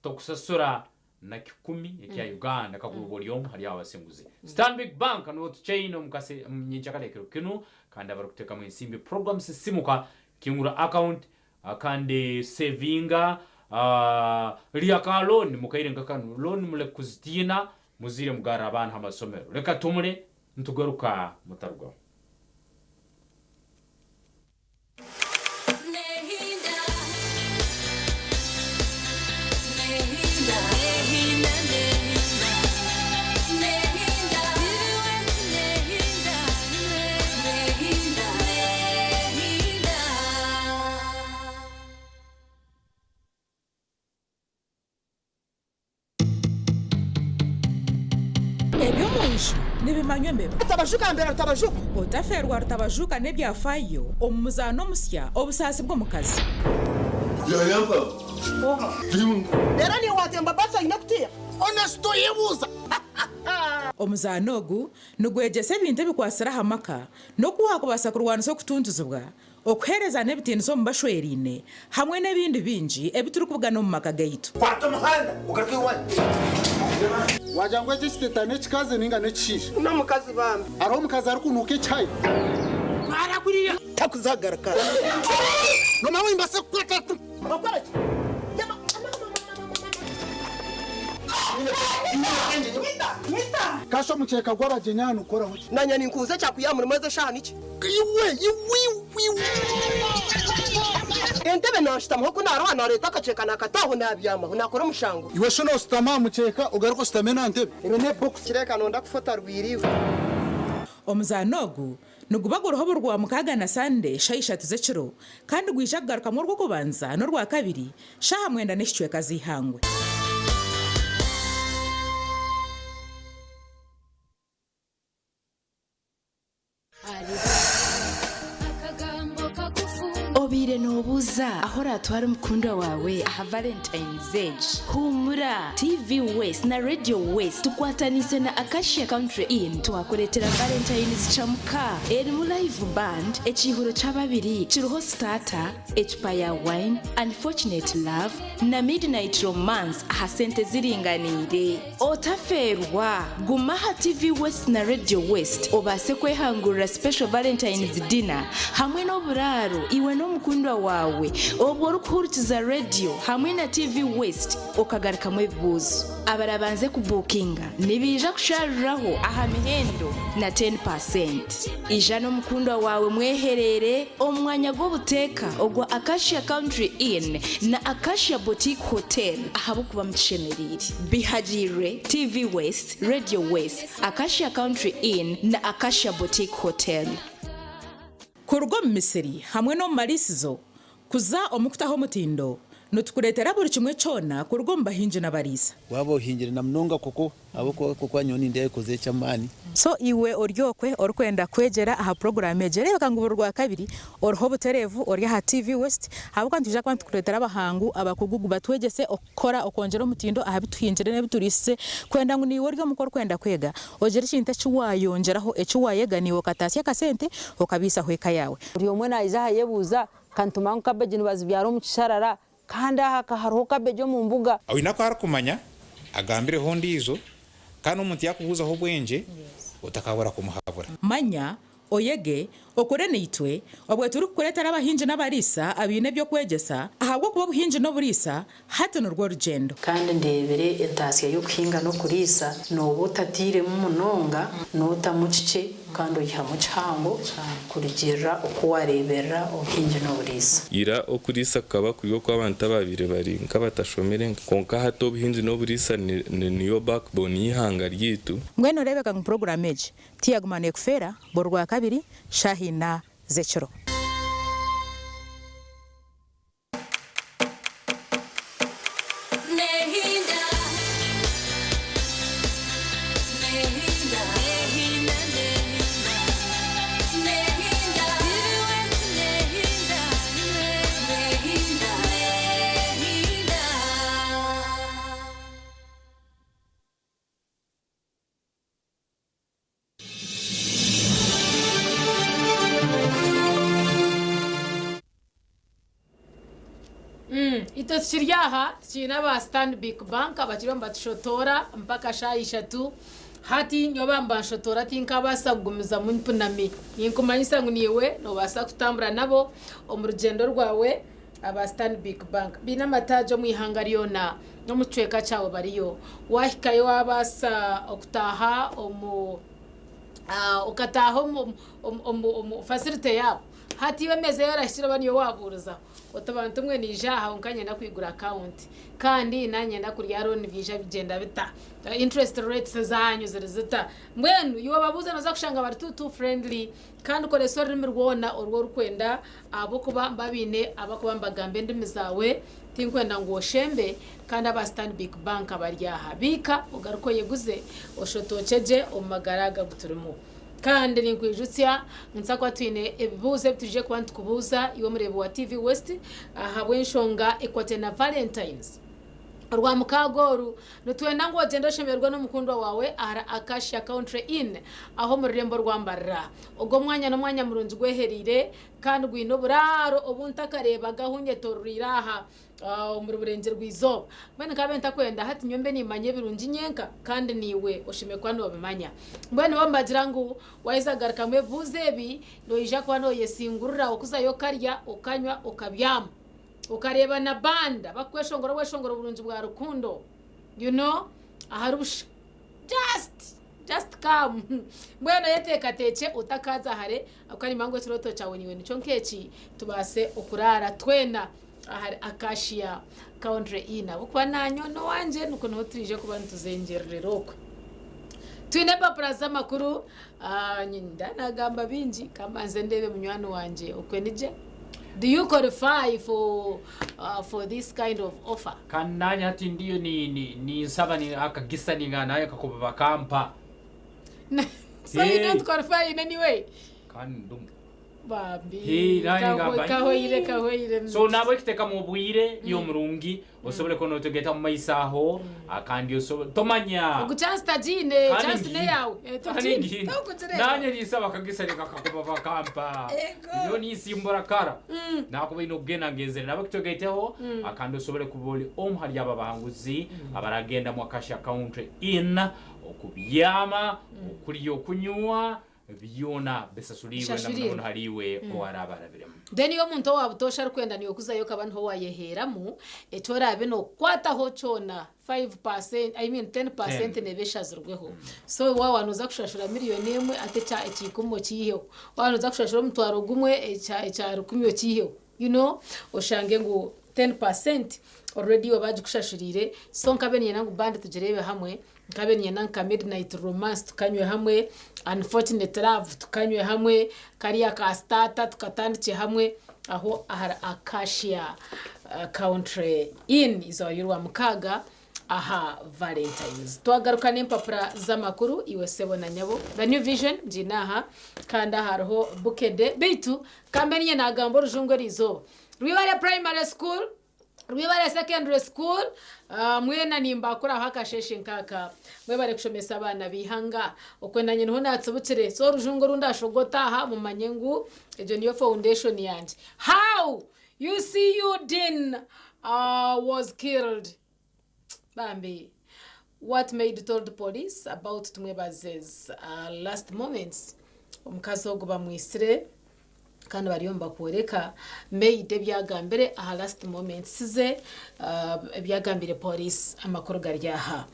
Tokusasura na kikumi ekya Uganda kakuba oba ori omu hali abo abasinguzi. Stanbic Bank nubo tukyaine omu kase omu nyenkyakara ekiro kinu kandi abarukutekamu ensimbi program Sisimuka, kingura account kandi sevinga lya ka loan mukaire nka kanu loan muleke kuzitiina muziire mugarre abaana ha masomero. Leka tumule nitugaruka mutarugaho. Eby'omu nju nibimanywa embeba. Rutabajuka mbera Rutabajuka. Otafeerwa Rutabajuka n'ebyafaayo omu muzaano omusya Obusaasi bw'omukazi. Reero niiwe waatemba baasi oine kutiya? Honest oyebuuza. Omuzaano ogu nigwegyesa ebintu ebikwatsire aha maka n'oku waakubaasa kurwanisa okutuntuzibwa, Okuheerezana ebitiinisa omu bashweraine hamwe n'ebindi bingi ebi turikubugana omu maka gaitu. Kwata omuhanda ogaruke owanyu. Wagira ngu eki ekiteta n'ekikazi ninga n'ekishaija? N'omukazi bambi. Hariho omukazi arikunuuka ekihayi? Twara kuriya. Takuzagaruka. Nomanya ngu nimbaasa kukwata. Okora ki? Kasha omukyeka gw'abagyenyi aha nigukoraho ki? Nanye ninkubuza ekyakuyiha murimo ezi eshaaha niki? Iwe, iwe, iwe, iwe. Entebe nanshutamaho ku naroha nareeta akakyeka nakata aho nabyamaho nakora omushango. Iwe shi noshutama aha mukyeka ogaruke oshutame n'aha ntebe? Ero n'ebokisi. Kireka nonda kufa otarwire iwe. Omuzaano ogu niguba guriho buri Rwamukaaga na Sande shaaha ishatu z'ekiro kandi gwija kugarukamu Orwokubanza n'Orwakabiri shaaha mwenda n'ekicweka z'eihangwe. Obaire noobuuza ahu oraatware omukundwa waawe aha Valentine's egi? Huumura! TV West na Radio West tukwataniise na Acacia Country Inn twakureetera Valentine's Chamuka erimu live band, ekiihuro ky'ababiri kiriho sitaata, ecupa ya wine, unfortunate love na midnight romance aha sente ziringaniire. Otafeerwa! Guma aha TV West na Radio West obaase kwehangurira special Valentine's dinner hamwe n'oburaaro iwe n'omukundwa waawe obwo orikuhurikiza Radio hamwe na TV West okagarukamu ebibuuzo. Abarabanze kubuukinga nibaija kusharuraho aha mihendo na ten percent. Ija n'omukundwa waawe mwehereere omu mwanya gw'obuteeka ogwa Acacia Country Inn na Acacia Boutique Hotel ahabw'okuba mukishemereire. Bihagiirwe TV West, Radio West, Acacia Country Inn na Acacia Boutique Hotel. Kuruga omu misiri hamwe n'omu mariisizo kuza omu kutaho omutindo, nitukureetera buri kimwe kyona kuruga omu bahingi n'abariisa. Waaba ohingire na munonga koko ahabw'okuba koko nyowe nindeeba ekozire eky'amaani. So iwe ori okwe orikwenda kwegyera aha puroguraamu egi, reebeka ngu buri Rwakabiri oriho obutereevu ori aha TV West ahabw'okuba nitwija kuba nitukureetera abahangu abakugu batwegyese okukora okwongyera omutindo aha bi tuhingire n'ebi turiisize kwenda ngu naiwe ori omuka orikwenda kwega ogire ekintu eki waayongyeraho eki waayega naiwe okataasya akasente okabiisaho eka yaawe. Buri omwe naija aha ayebuuza, Ka nitumanya ngu kabeegi nibazibyara omu kisharara, kandi aha ka hariho kabeegi omu mbuga. Oine aku arikumanya, agambireho ondiijo, kandi omuntu yaakubuuzaho obwengye, otakabura kumuhabura. Manya, oyege, okure naitwe, obwe turikukureetera abahingi n'abariisa abaine eby'okwegyesa, ahabw'okuba obuhingi n'oburiisa hati nirwo rugyendo. Kandi ndeebire entaasya y'okuhinga n'okuriisa, nooba otatairemu munonga, nootamu kikye kandi oihamu kihango kurugiirira oku waareeberera obuhingi n'oburiisa. Ira okuriisa kukaba kuri okw'abantu abaabaire bari nk'abatashomire kwonka hati obuhingi n'oburiisa niyo backbone y'eihanga ryaitu. Mbwenu oreebeka ngu puroguraamu egi tiyaguma neekufeera buri Rwakabiri shaaha ina z'ekiro. Itwe tukiri aha tukiine aba Stanbic Bank abakiriyo nibatushotoora mpaka shaaha ishatu. Hati nyowe baaba nibanshotoora tinkabaasa kugumizamu mpunami. Ninkumanyisa ngu naiwe noobaasa kutambura nabo omu rugyendo rwawe. Aba Stanbic Bank baine amataagi omu ihanga ryona n'omu kicweka kyawe bariyo. Waahikayo waabaasa okutaaha omu okataaha omu facility yaabo. Hati iwe emeeza ei orahikire oba niyo waabuurizaho oti bantu mwe naija aha kwonka niinyenda kwigura akawunti kandi naanye niinyenda kurya looni byaija bigyenda bita? Interest rates zaanyu ziri zita? Mbwenu iwe obabuuze nooza kushanga bari too too friendly Kandi koresa orurimi rwona oru orikwenda, ahabw'okuba mba baine abakuba nibagamba endimi zaawe. Tinkwenda ngu oshembe, kandi aba Stanbic Bank bari aha. Biika, ogaruke oyeguze, oshotookye gye omu magara aga agu turimu. Kandi ninkwijutsya ngu kuba twine ebibuuzo ebi twije kuba nitukubuuza iwe omureebi wa TV West ahabw'enshonga ekwataine na Valentine's. Orwamukaaga oru, nitwenda ngu ogyende oshemererwe n'omukundwa waawe ahari Acacia Country Inn aho omu rurembo rwa Mbarara. Ogu omwanya n'omwanya murungi gwehereire kandi gwine oburaaro obu ntakareebaga ahu nyetororeire aha omuri Burengyerwa-izooba. Mbwenu nkabe ntakwenda hati nyowe mbe nimmanya ebirungi nyenka kandi naiwe oshemereire kuba noobimanya. Mbwenu bo nibagira ngu waaheza kugarukamu ebibuuzo ebi, noija kuba nooyesingurira okuzayo okarya, okanywa, okabyama. Okareeba na band bakukweshongora obweshongoro burungi bwa rukundo you know ahari busha just just come mbwenu oyeteekateekye otakaaza hare ahabw'okuba nimanya ngu ekirooto kyawe naiwe nikyo nk'eki tubaase okuraara twena ahari Acacia Country Inn ahabw'okuba naanye n'owangye nikwo niho twije kuba nituzengyererera okwe. Twine empapura z'amakuru ah, nda nagamba bingi kambanze ndeebe munywani wangye okwe nigye. Do you qualify for, uh, for this kind of offer? Kandi nanye hati ndiyo ni, ni, ninsaba ni akagisa ninga naye kakuba bakampa. So you don't qualify in any way? Kandi ndumu. Bambi. Hii, naye ngamba, Kahweire kahweire. So nabo ekitekamu obwire iyo murungi osobole kuba notegeta mu maiso aho kandi osobole tomanya. Ogu chance tagiine, Kandi chance ngiine. neyawe. Eh, Kandi togiine. ngiine. Tokugireba. Nanye ninsaba akagisa reka kakuba bakampa. Ego. Iyo ninsimbura kara. Nakuba ine okugenda ngenzere nabo ekitegeteho kandi osobole kuba oli omu hali abo abahanguzi abaragenda mu Acacia Country Inn okubyama, okulya okunywa byona bisasuliirwe na Bishashurirwe. muno hali iwe owaraba arabiremu. Then iwe omuntu owa butoosha arikwenda niiwe kuzayo okaba niho waayeheeramu, eki oraabe nookukwataho kyona 5%, I mean 10% Ten. neeba eshazirweho. So waaba nooza kushashura miriyoni emwe ate ekya ekya ikumi okiiheho. Waaba nooza kushashura omutwaro gumwe ekya ekya rukumi okiiheho. You know, oshange ngu 10% already iwe baagikushashuriire. So nkabe niinyenda ngu band tugireebe hamwe. Nkabe niinyenda nka Midnight Romance tukanywe hamwe, Unfortunate Love tukanywe hamwe, kariya ka Starter tukatandikye hamwe aho ahari Acacia Country Inn izooba ry'Orwamukaaga aha Valentines. Twagaruka n'empapura z'amakuru iwe sebo na nyabo. The New Vision ngiine aha kandi aha hariho Bukedde beitu kambe niinye naagamba orujungu eriizooba. Rwibare Primary School Rwibare Secondary School, mwena nimbakuraho akasheshe nkaka. Mwebare kushomesa abaana b'eihanga. Okwe nanye niho natsibukire. So orujungu oru ndashogota aha mumanye ngu egyo niyo foundation yangye. How UCU Dean was killed. Bambi. What maid told police about Tumwebaze's last moments. Omukazi ogu bamwitsire. Kandi bariyo nibakworeka maid ebi agambire aha last moments ze ebi agambire police amakuru gari aha.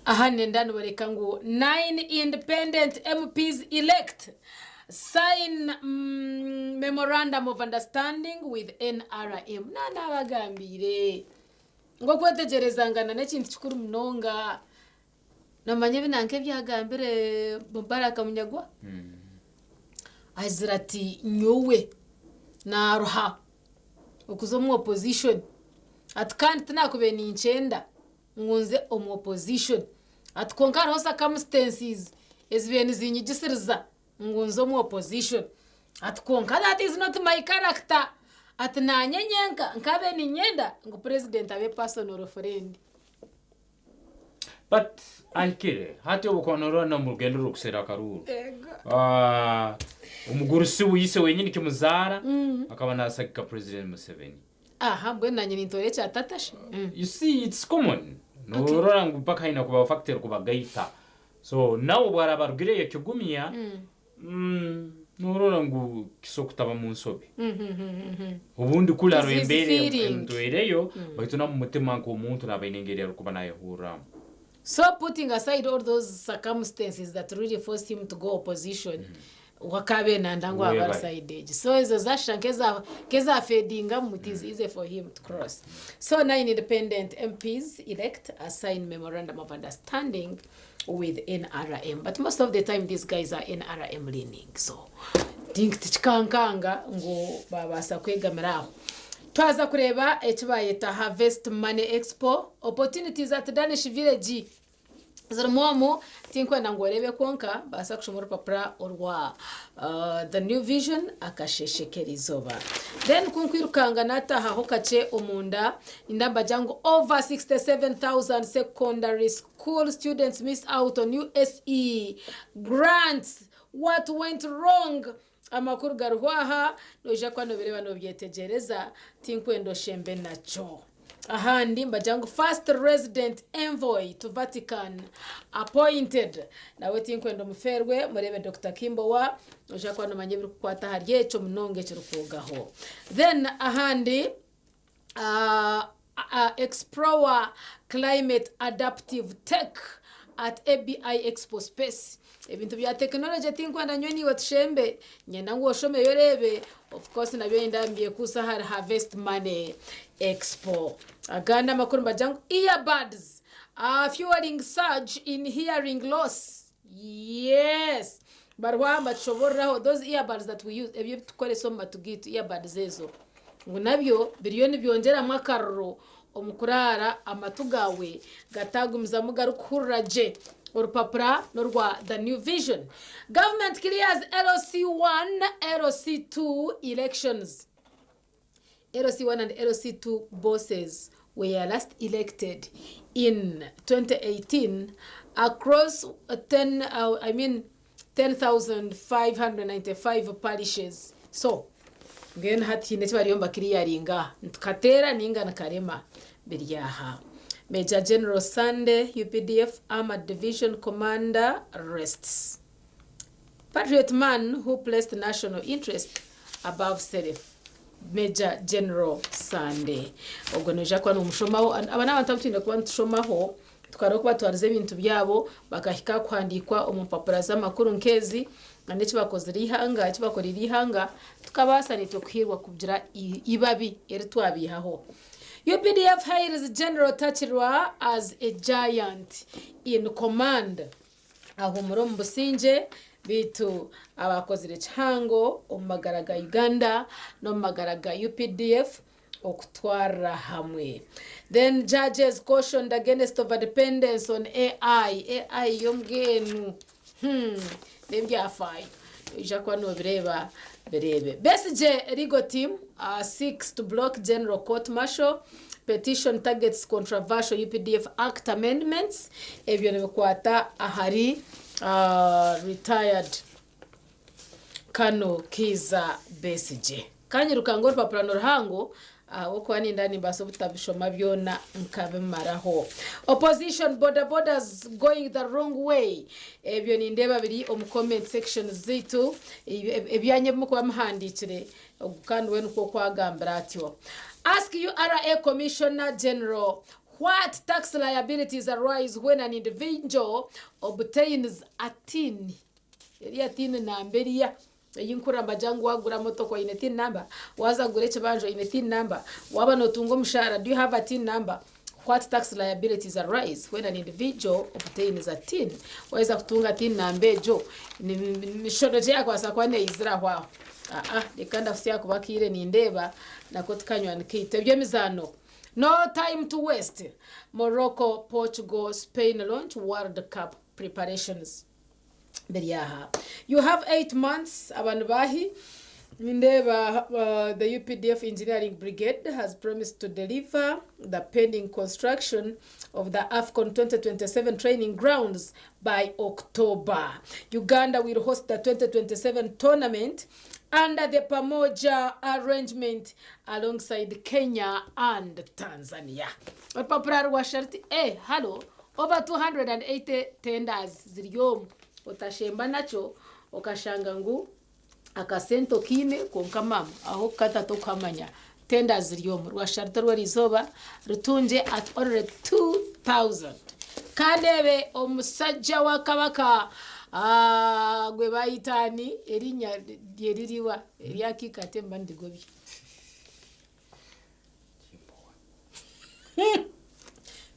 Aha nenda niboreka ngu 9 independent MPs elect sign memorandum of understanding with NRM. Nanabagambiire ngu okwetegyerezangana n'ekintu kikuru munonga. Nomanya ebi nanka ebi agambire Mubaraka Munyagwa? Agira ati nyowe naaruha okuza omu opposition ati kandi tinakubaire ninkyenda ngu nze omu opposition ati kwonka hariho circumstances ezibaire nizinyigisiriza ngu nze omu opposition ati kwonka that is not my character ati nanye nyenka nkabaire niinyenda ngu president abe personal friend. But ahikire hati obu okuba norora n'omu rugendo rw'okuseera akaruuru Ah, omugurusi wise wenyini kimuzaara akaba nasagika President Museveni. Aha mbwenu nanye nintoora ekya tata shi. You see it's common norora ngu mpaka haine kubaho factor erikubagaita so nawe obu araaba arugireyo yakigumya Norora ngu kiso kutabamu nsobi. Obundi kuli haroho Is his embeera feeling. emutwaireyo, baitu na mumutima nk'omuntu naaba aine engeri arukuba nayehurramu. So putting aside all those circumstances that really forced him to go opposition, wakaabaire nanda ngu abe ari Webale. side egi. So ezo zashusha nk'eza nk'ezafadingamu, it is easy for him to cross. So 9 independent MPs elect assign memorandum of understanding with nrm but most of the time these guys are nrm leaning so think tikikankanga ngu babaasa kwegamira aho. Twaza kureeba eki bayeta Harvest Money Expo opportunities at Danish Village zirimu omu tinkwenda ngu oreebe kwonka baasa kushoma orupapura orwa The New Vision akasheeshe k'erizooba. Then ku nkwirukanga naatahaho kakye omunda ninda mbagira ngu over 67,000 secondary school students miss out on USE grants, what went wrong? Amakuru gariho aha noija kuba nobireeba nobyetegyereza tinkwenda oshembe nakyo. Ahandi mbagira ngu first resident envoy to Vatican appointed. Nawe tinkwenda omufeerwe, mureebe Dokita Kimbowa, noija kuba nomanya ebirikukwata ahari ekyo munonga ekirikurugaho. Then ahandi uh, uh, explore climate adaptive tech at ABI Expo Space. Ebintu bya tekinologye tinkwenda nyowe naiwe tushembe, niinyenda ngu oshomeyo oreebe, of course nabyo ninda mbyekuusa ahari Harvest Money Expo. Agandi amakuru nibagira ngu earbuds are fueling surge in hearing loss. Yes! Bariho aha nibatushoboororaho those earbuds that we use, ebyo ebi tukoresa omu matu gaitu, earbuds ezo, ngu nabyo biriyo nibyongyeramu akariro omu kuraara amatu gaawe gataagumizamu garikuhurira gye. Orupapura n'orwa The New Vision. Government clears LC1, LC2 elections. LC1 and LC2 bosses were last elected in 2018 across 10, I mean 10,595 parishes. So, mbwenu hati haine eki bariyo nibakiriyaringa aha. Nitukateera nainga nikarema? Biri aha. Major General Sunday, UPDF Armoured Division Commander rests. Patriot man who placed national interest above self, Major General Sunday. Ogwo noija kuba nomushomaho. Aba n'abantu abu twine kuba nitushomaho tukareeba oku batwarize ebintu byabo bakahika aha kuhandiikwa omu mpapura z'amakuru nk'ezi na n'eki bakozire eihanga, eki bakoreire eihanga tukabaasa naitwe kuhiirwa kugira eibabi eri twabiihaho. UPDF hails General Takirwa as a giant in command. Ahuumure omu busingye, beitu abaakozire kihango omu magara ga Uganda n'omu magara ga UPDF okutwarira hamwe. Then judges cautioned against overdependence on AI. AI yo mbwenu hmm, n'ebyafaayo. Noija kuba noobireeba bireebe. Besigye legal team seeks to block General Court Martial Petition targets controversial UPDF Act amendments. Ebyo nibikwata ahari retired Colonel Kiiza Besigye. Kanyiruka ngu orupapura niruhango ahabw'okuba nindeeba nimbaasa obutabishoma byona nkabimaraho. Opposition boda bodas going the wrong way. Ebyo nindeeba biri omu comment section zaitu ebyanyu ebi murikuba muhandiikire. Ogu kandi we nikwo kwagambire atyo. Ask URA Commissioner General what tax liabilities arise when an individual obtains a tin. Eriya tin namba eriya ei nkurira mbagira ngu wagura motoka oine tin number, waza kugura ekibanja oine tin number, waba notunga omushaara do you have a tin number? What tax liabilities arise when an individual obtains a tin? Waheza kutunga tin number egyo, mishono ki eyakubaasa kuba neizira aho aho? Aa, reka ndahutsya ahakuba akaire nindeeba nako tikanywani kaitu. Eby'emizaano, No time to waste, Morocco, Portugal, Spain launch World Cup preparations. Biri aha. You have 8 months, aba ni baahi? Nindeeba the UPDF Engineering Brigade has promised to deliver the pending construction of the AFCON 2027 training grounds by October. Uganda will host the 2027 tournament under the Pamoja arrangement alongside Kenya and Tanzania. Orupapura rwa Shariti eh, halo, over 280 tenders ziri omu, otashemba nakyo okashanga ngu Akasente okaine kwonka maama ahu okukata tokuhamanya. Tenders ziri omu rwasharita orw'erizooba rutungye at only 2000. Kandeebe omusajja wa kabaka gwe bayita ani erinya rye ririwa erya kiika ate mba ndigobya.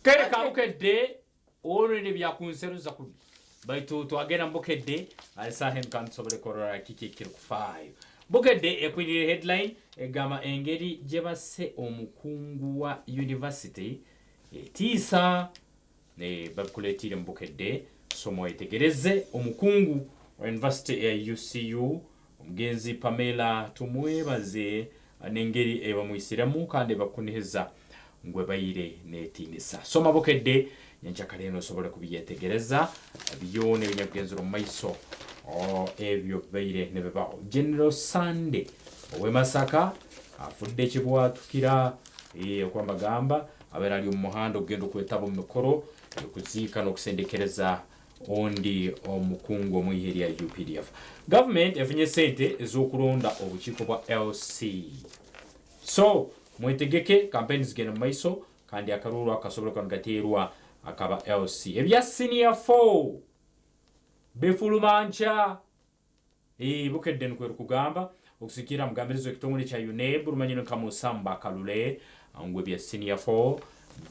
Kere ka Bukedde Olwo byakunseruza kubi. Baitu twagenda mu Bukedde esaaha enu kandi tusobole kurora kiki ekirukufaayo. Bukedde ekwiniire headline egamba engeri gyebase omukungu wa university etiisa. Babikuletiire mu Bukedde soma oyetegereze omukungu wa university eya UCU omugenzi Pamela Tumwebaze n'engeri eibamwisiremu kandi ebakunihiza ngu ebaire netiinisa. Soma Bukedde nyenkyakara enu osobole kubyetegereza byona ebinyakugenzere omu maiso ebyo bibaire nibibaho. General Sunday owe Masaka afudde kibwatukira okuba mbagamba abaire ari omu muhanda okugenda okwetaba omu mikoro y'okuziika n'okusendekereza ondi omukungu omu ihe rya updf. Government efunye sente ez'okuronda obukiiko bwa LC. So mwetegeke campaign zigenda mu maiso kandi akaruuru akasobora kuba nikateerwa akaba LC. Ebya senior four bifuluma nkya. Eeh Bukedde nikwo erikugamba okusigikirra aha mugambirizi w'ekitongore kya UNEB rumanyirwe nka Musamba Kalule ngu ebya senior four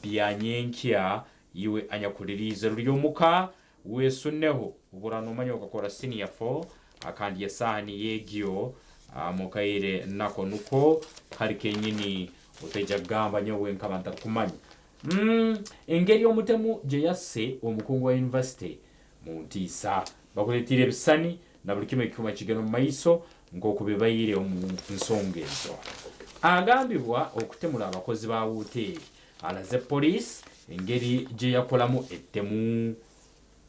bya nyenkya iwe anyakuhuririize ruri omuka. Wesuneho obura nomanya okakora senior 4 kandi esaaha niyo egyo mukaire nako nuko kari kenyini otaija kugamba nyowe nkaba ntarukumanya. Mm, engeri omutemu gye yasse omukungu wa yunivasite mu ntiisa. Bakuletiire ebisani na buli kimu ekikuba nikigenda omu maiso nk'oku bibaire omu nsonga ezo. Agambibwa okutemula abakozi ba woteeri alaze poliisi engeri gye yakolamu ettemu.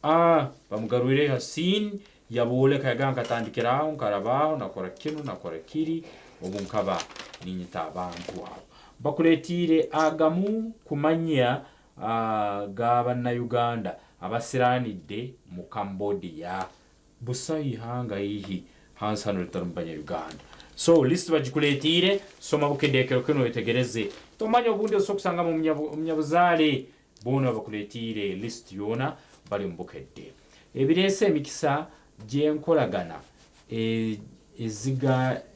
Ah, bamugarwireyo ha scene yabooleka yagamba nkatandikira aho nkaraba aho nakora kinu nakora kiri obu nkaba ninyita abantu abo. Bakuletiire agamu kumanya ga bannayuganda abasiranidde mu Cambodia. Busaho ihanga haihi hansi hanu ritarimu banya-Uganda. So list bagikuletiire, soma Bukedde ekiro kinu oyetegereze. Tomanya obundi osobola kusangamu omunyabuzaale. Boona bakuletiire list yoona bari omu Bukedde. Ebireese emikisa gy'enkoragana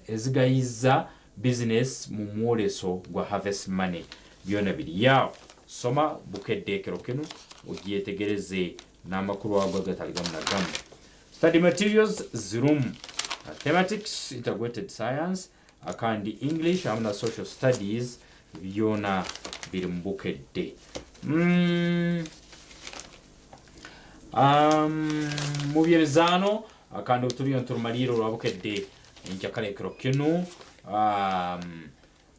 ezigayiza bizinesi mu mwoleso gwa Harvest Money byona biri aho. Soma Bukedde ekiro kinu ogyetegereze n'amakuru ago agatari gamu na gamu. Study materials zirimu Mathematics, Integrated Science kandi English hamwe na Social Studies byona biri mu Bukedde. Mm. Um, mu by'emizaano kandi obu turiyo niturumariira orwa Bukedde enkyakara ekiro kinu um,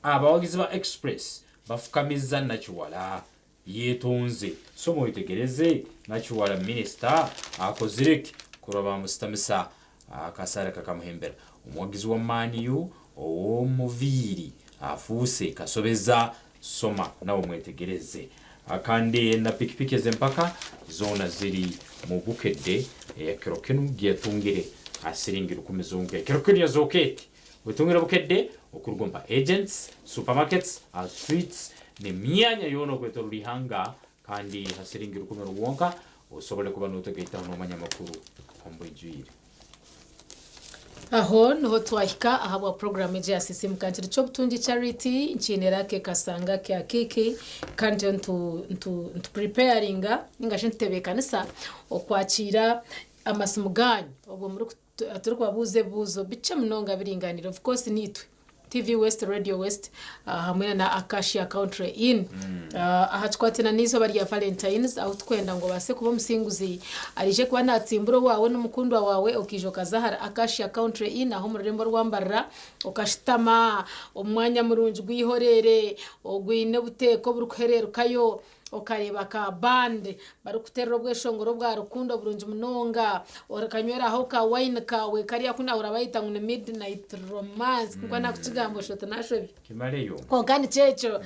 abawagizi ba Express bafukamiza Nakiwala yetonze. Soma oyetegereze Nakiwala minisita akozire ki kurora bamusitamisa akasare kakamuhembera. Omuwagizi wa Man U ow'omuviiri afuuse kasobeza. Soma nawe omwetegereze. Kandi na pikipiki ez'empaka zoona ziri mu Bukedde ekiro kinu gyetungire ha siringi rukumi zonka. Ekiro kinu yazooka eti wetungire Bukedde okuruga omu ba agents, supermarkets, aha streets n'emyanya yoona okwetoroora ihanga kandi ha siringi rukumi rwonka osobole kuba notegaitaho nomanya amakuru omu bwijwire. Aho niho twahika ahabwa puroguraamu egi ya Sisiimuka Nkiri Ky'obutungi Charity nkiine Lucky Kasanga Kiakiiki kandi ntu ntu ntu-puripeyaringa ninga shi nitutebeekanisa okwakiira amasimu gaanyu obwo muri turikubabuuza ebibuuzo bikye munonga biringaniire of course niitwe TV West, Radio West hamwe na Acacia Country Inn aha kikwatine n'eizooba rya Valentine's ahu tukwenda ngu obaase kuba omusinguzi araije kuba natsimbura owaawe n'omukundwa waawe okaija okaza ahari Acacia Country Inn aho omu rurembo rwa Mbarara okashutama omu mwanya murungi gw'ihoreere ogwine obuteeka oburikuhererukayo Okareeba ka band barikuterera obweshongoro bwa rukundo burungi munonga, okanyweraho ka wine kaawe kariya aku nahurira bayeta ngu ni midnight romance kwonka nakukigamba oshusha oti nashobya. Kimareyo. Kwonka nikyo ekyo.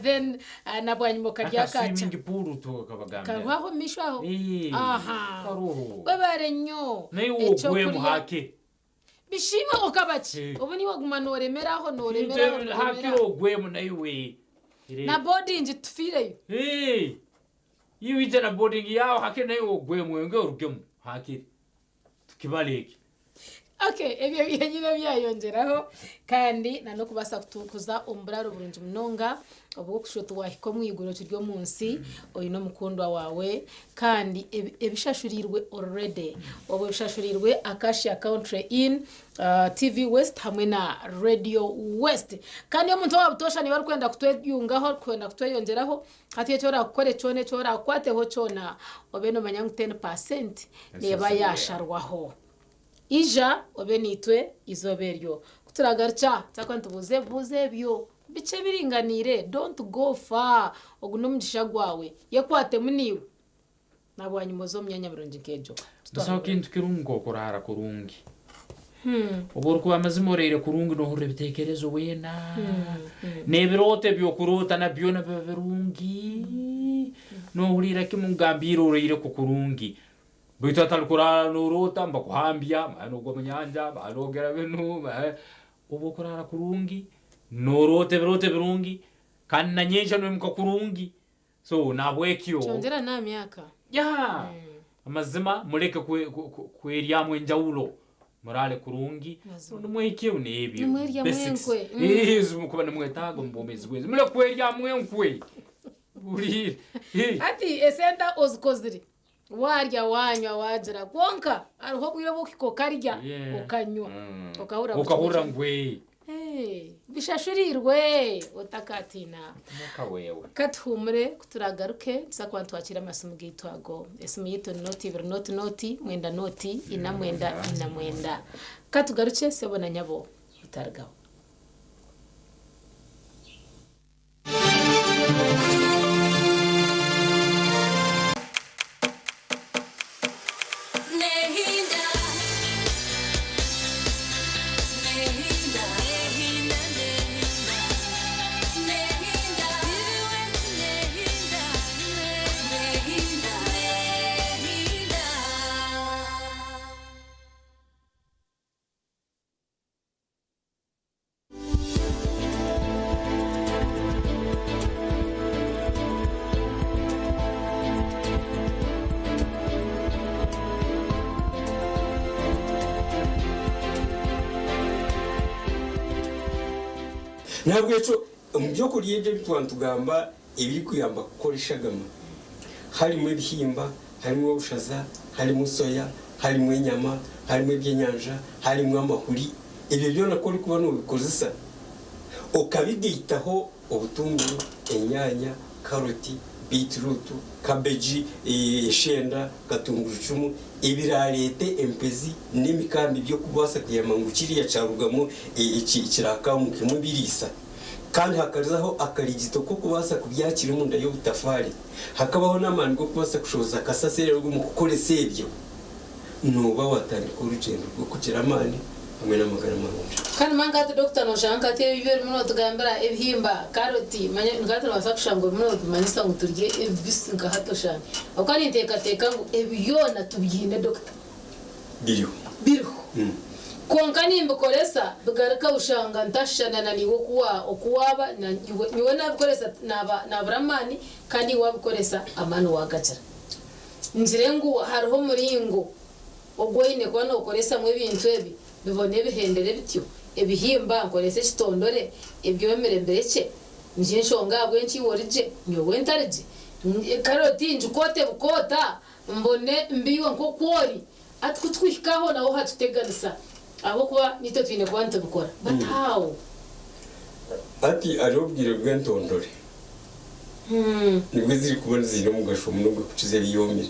Then nabwanyima okarya Aka akacha. swimming pool tukabagambira. Kariho aho omu maisho aho? Eeh, Aha. karoho. Webare nnyo. Naiwe Ekyokurya. ogwemu hake. Bishimwe okaba ki? Eh. Obu niiwe oguma nooremera aho nooremera aho nooremera Hakiri aho. ogwemu naiwe. Na boarding tufiireyo. Eh. Iwe ija na boarding yaawe hakiri naiwe ogwemu wenge orugemu hakiri. Tukibare eki. Okay, ebyo byenyine byayongyeraho kandi na n'okubaasa kuza omu buraaro burungi munonga obw'okushusha oti waahika omu iguru okiri omu nsi oine omukundwa waawe kandi ebishashuriirwe already obwo bishashuriirwe Acacia Country Inn, TV West hamwe na Radio West. Kandi omuntu owa butoosha niiwe orikwenda kutweyungaho orikwenda kutweyongyeraho hati eki orakukore kyona eki orakukwateho kyona obe noomanya ngu 10% neeba yaasharwaho. Ija obe naitwe eizooba eryo. Ku turagarukya turakuba nitubuuza ebibuuzo ebyo bikye biringaniire. Don't go far. Ogu n'omugisha gwawe. Yekwatemu naiwe. Na bwanyima oze omu myanya mirungi nk'egyo. Busaho kintu kirungi nk'okuraara kurungi. Obu orikuba amazima oraire kurungi nohurira ebitekerezo weena. N'ebirooto ebi okuroota na byona biba birungi. Nohurira kimwe ngambiire oraireku kurungi. Baitu hatari kuraara noroota nibakuhambya, mara nogwa omu nyanja, mara nogera binu, mara obu okuraara kurungi, noroota ebirooto ebirungi kandi na nyenkya noimuka kurungi. So nahabwekyo. Kyongyera n'aha myaka. Yeah! Amazima mureke kweryamu enjawulo, muraare kurungi, nimwehikyeho n'ebyo Nimweryamu basics. enkwe. Ezo mukuba nimwetaaga omu bwomeezi bwenyu. Mureke kweryamu enkwe. Huriire. Hati esente ozikozire. Waarya waanywa waagira kwonka hariho obwire obu ohika okarya okanywa okahurira ngu Okahurira ngu ee. Hey, bishashurirwe otakatiina. Muka wewe. Ka tuhuumure ku turaagaruke tuza kuba nitwakiira amasimu gaitu ago. Esimu yaitu ni nooti ibiri nooti nooti mwenda nooti ina mwenda ina mwenda. Ka tugarukye sebo na nyabo mutarigaho. Nahabwekyo omu by'okurya ebyo ebi twaba nitugamba ebirikuyamba kukora eshagama harimu ebihimba, harimu obushaza, harimu soya, harimu enyama, harimu ebyenyanja, harimu amahuri. Ebyo byona ku orikuba noobikozesa okabigaitaho obutunguru, enyaanya, karoti, biitiruutu, kabeegi, eshenda, katungurucumu, ebiraareete empezi n'emikambi by'okubaasa kuyamba ngu kiriya kyarugamu kiraakamukemu ebiriisa. Kandi hakazaho akarigito k'okubaasa kubyakira omunda y'obutafaari. Hakabaho n'amaani g'okubaasa kushohoza kasasiro omu kukoresa ebyo. Nooba waatandika orugyendo rw'okugira amaani hamwe n'amagara marungi. Kandi manya nkahati doctor noshanga nkahati ebi orimu notugambira ebihimba, carrot, manya nkahati nobasa kushanga orimu notumanyisa ngu turye ebibisi nkahati oshange. Ahabw'okuba nintekateka ngu ebi byona tubyine doctor. Biriho. Biriho. Kwonka nimbikoresa bigaruka oshanga ntashushana na naiwe oku oku waaba nyowe nabikoresa naba nabura amaani kandi iwe wabikoresa amaani wagagira. Ngire ngu hariho omuringo ogu oine kuba nookoresamu ebintu ebi bibone bihendere bityo, ebihimba nkorese ekitondore, ebyomire mbirekye, niyo enshonga ahabw'enki iwe ori gye nyowe ntari gye. Karoti ngikoote bukoota mbone mbe iwe nk'oku ori. Hati ku tuhika aho naho hatuteganisa ahabw'okuba naitwe twine kuba nitubikora. But how? Hati hariho obwire bw'entondore. Nibwo ezirikuba ziine omugasho munonga kukiza ebyomire.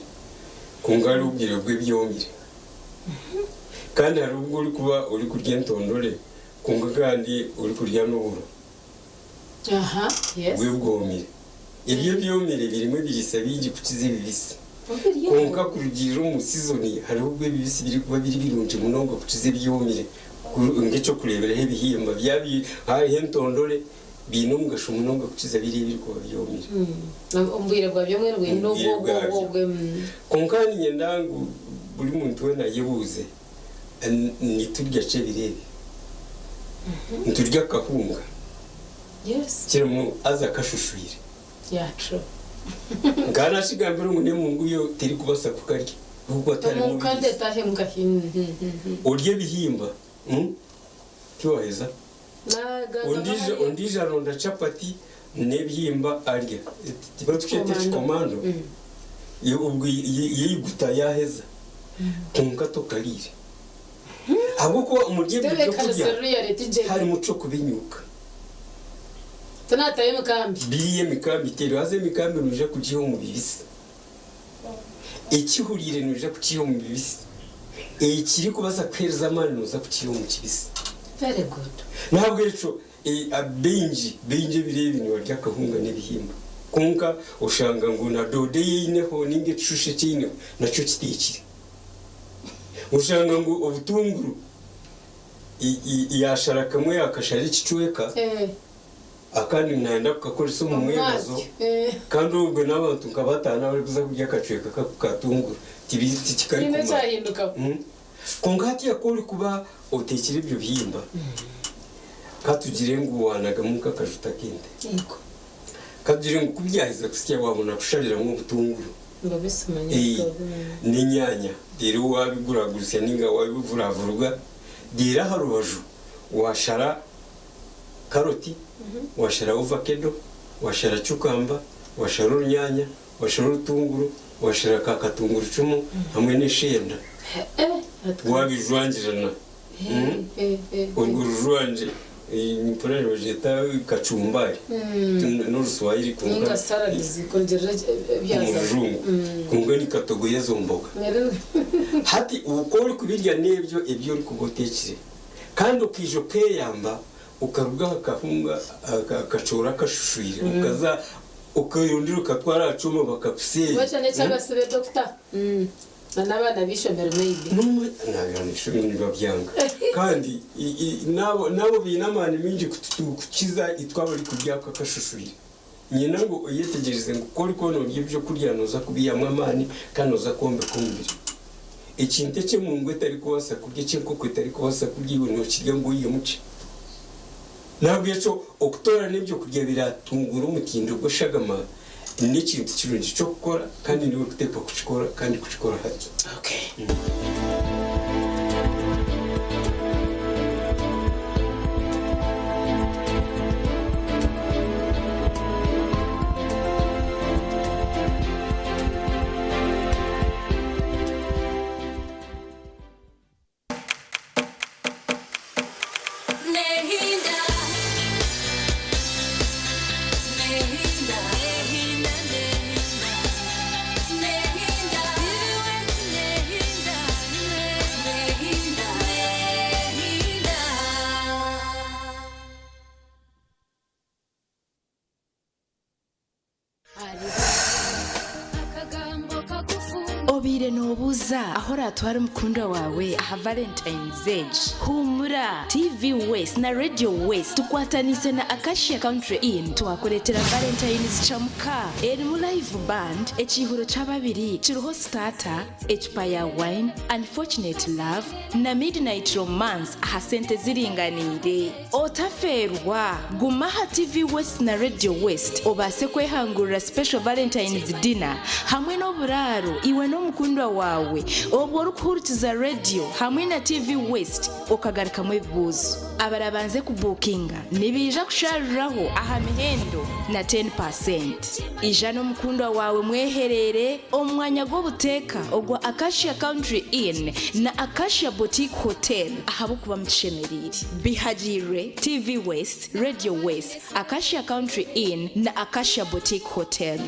Kwonka hariho obwire bw'ebyomire. Kandi hariho obu orikuba orikurya entondore kwonka kandi orikurya n'oburo bw'ebwomire. Ebyo ebyomire birimu ebiriisa bingi kukiza ebibisi. Kwonka kurugiirira omu sizoni hariho obu ebibisi birikuba biri birungi munonga kukiza ebyomire. Nk'eky'okureeberaho ebihimba byaba hariho entondore Biine omugasho munonga kukiza biriya ebirikuba byomire. Omu bwire bwabyo mbwenu bwine Omu bwire bwabyo. Kwonka niinyenda ngu buri muntu weena ayebuuze, niturya ki ebiro ebi? Niturya akahunga kirimu haza kashushwire. Nkaba naakigambire ngu n'emungu yo terikubaasa kukarya ahabw'okuba tiharimu biriisa. Orya ebihimba tiwaheza? Ondiijo aronda chapati n'ebihimba arya. Tibarikukyeta ekikomando? Obwo yaiguta yaaheza. Kwonka tokariire. Ahabw'okuba omuri ebyo by'okurya harimu ky'okubinyuuka. Biriya emikambi teriho. Haza emikambi noija kugiiha omu bibisi. Ekihuriire noija kukiiha omu bibisi. Ekirikubaasa kukuheereza amaani nooza kukiiha omu kibisi. Very good. N'ahabw'ekyo baingi, baingi ebiro ebi nibarya akahunga n'ebihimba. Kwonka oshanga ngu na doodo ei eineho nainga ekishushu eki eineho nakyo kiteekire. Oshanga ngu obutunguru yaashara kamwe yaakashara ekicweka, akandi naayenda kukakoresa omu mwebazo, kandi obwo n'abantu nka bataano abarikuza kurya akacweka k'akatunguru tikarikumara. Kwonka hatiiya ku orikuba oteekire ebyo bihimba, ka tugire ngu waanagamu nk'akajuta k'ente, ka tugire ngu ku byaheza kusya waabona kushariramu obutunguru n'enyaanya, reero waabiguragurusya nainga waabivuravuruga, reero aha rubaju waashara karoti, waashara ovakedo, waashara cukamba, waashara orunyaanya, waashara orutunguru, Washara ka katungurucumu hamwe n'eshenda wabijwangirana. Orwo rujwangye mpurira nibagyeta kachumbari n'oruswahili kwonka Ninga salad zikongyerera omu ebyaza. rujungu kwonka nikatogoya ezo mboga. Hati uko orikubirya n'ebyo ebi orikuba oteekire kandi okaija okeyamba okaruga aha kahunga akacoora akashushwire okaza okayondera okatwara aha kyoma bakakuseera. Wacha n'ekyabasibe doctor. Na n'abaana b'eishomero maybe. N'abaana b'eishomero nibabyanga kandi naabo naabo baine amaani maingi kukiza itwe abarikurya ako akashushwire. Nyine ngu oyetegyereze ngu ku orikuba noorya ebyokurya nooza kubiihamu amaani kandi nooza kwombeka omubiri. Ekintu eki emungu etarikubaasa kurya, eki enkoko etarikubaasa kurya iwe nookirya ngu oihemu ki? N'ahabw'ekyo okutoorana ebyokurya biraatunguura omutindo gw'eshagama n'ekintu kirungi ky'okukora kandi niiwe orikuteekwa kukikora kandi kukikora hati. Nehinda, nehinda, nehinda, nehinda, nehinda, nehinda, nehinda. Obaire noobuuza ahu oraatware omukundwa waawe aha Valentine's egi? Huumura! TV West na Radio West tukwataniise na Acacia Country Inn twakureetera Valentine's Chamuka erimu live band, ekiihuro ky'ababiri kiriho sitaata, ecupa ya wine, unfortunate love na midnight romance aha sente ziringaniire. Otafeerwa! Guma aha TV West na Radio West obaase kwehangurira special Valentine's dinner hamwe n'oburaaro iwe n'omukundwa waawe obwo orikuhurikiza Radio hamwe na TV West okagarukamu ebibuuzo. Abarabanze kubuukinga nibaija kusharuraho aha mihendo na 10%. Ija n'omukundwa waawe mwehereere omu mwanya gw'obuteeka ogwa Acacia Country Inn na Acacia Boutique Hotel ahabw'okuba mukishemereire. Bihagiirwe TV West, Radio West, Acacia Country Inn na Acacia Boutique Hotel.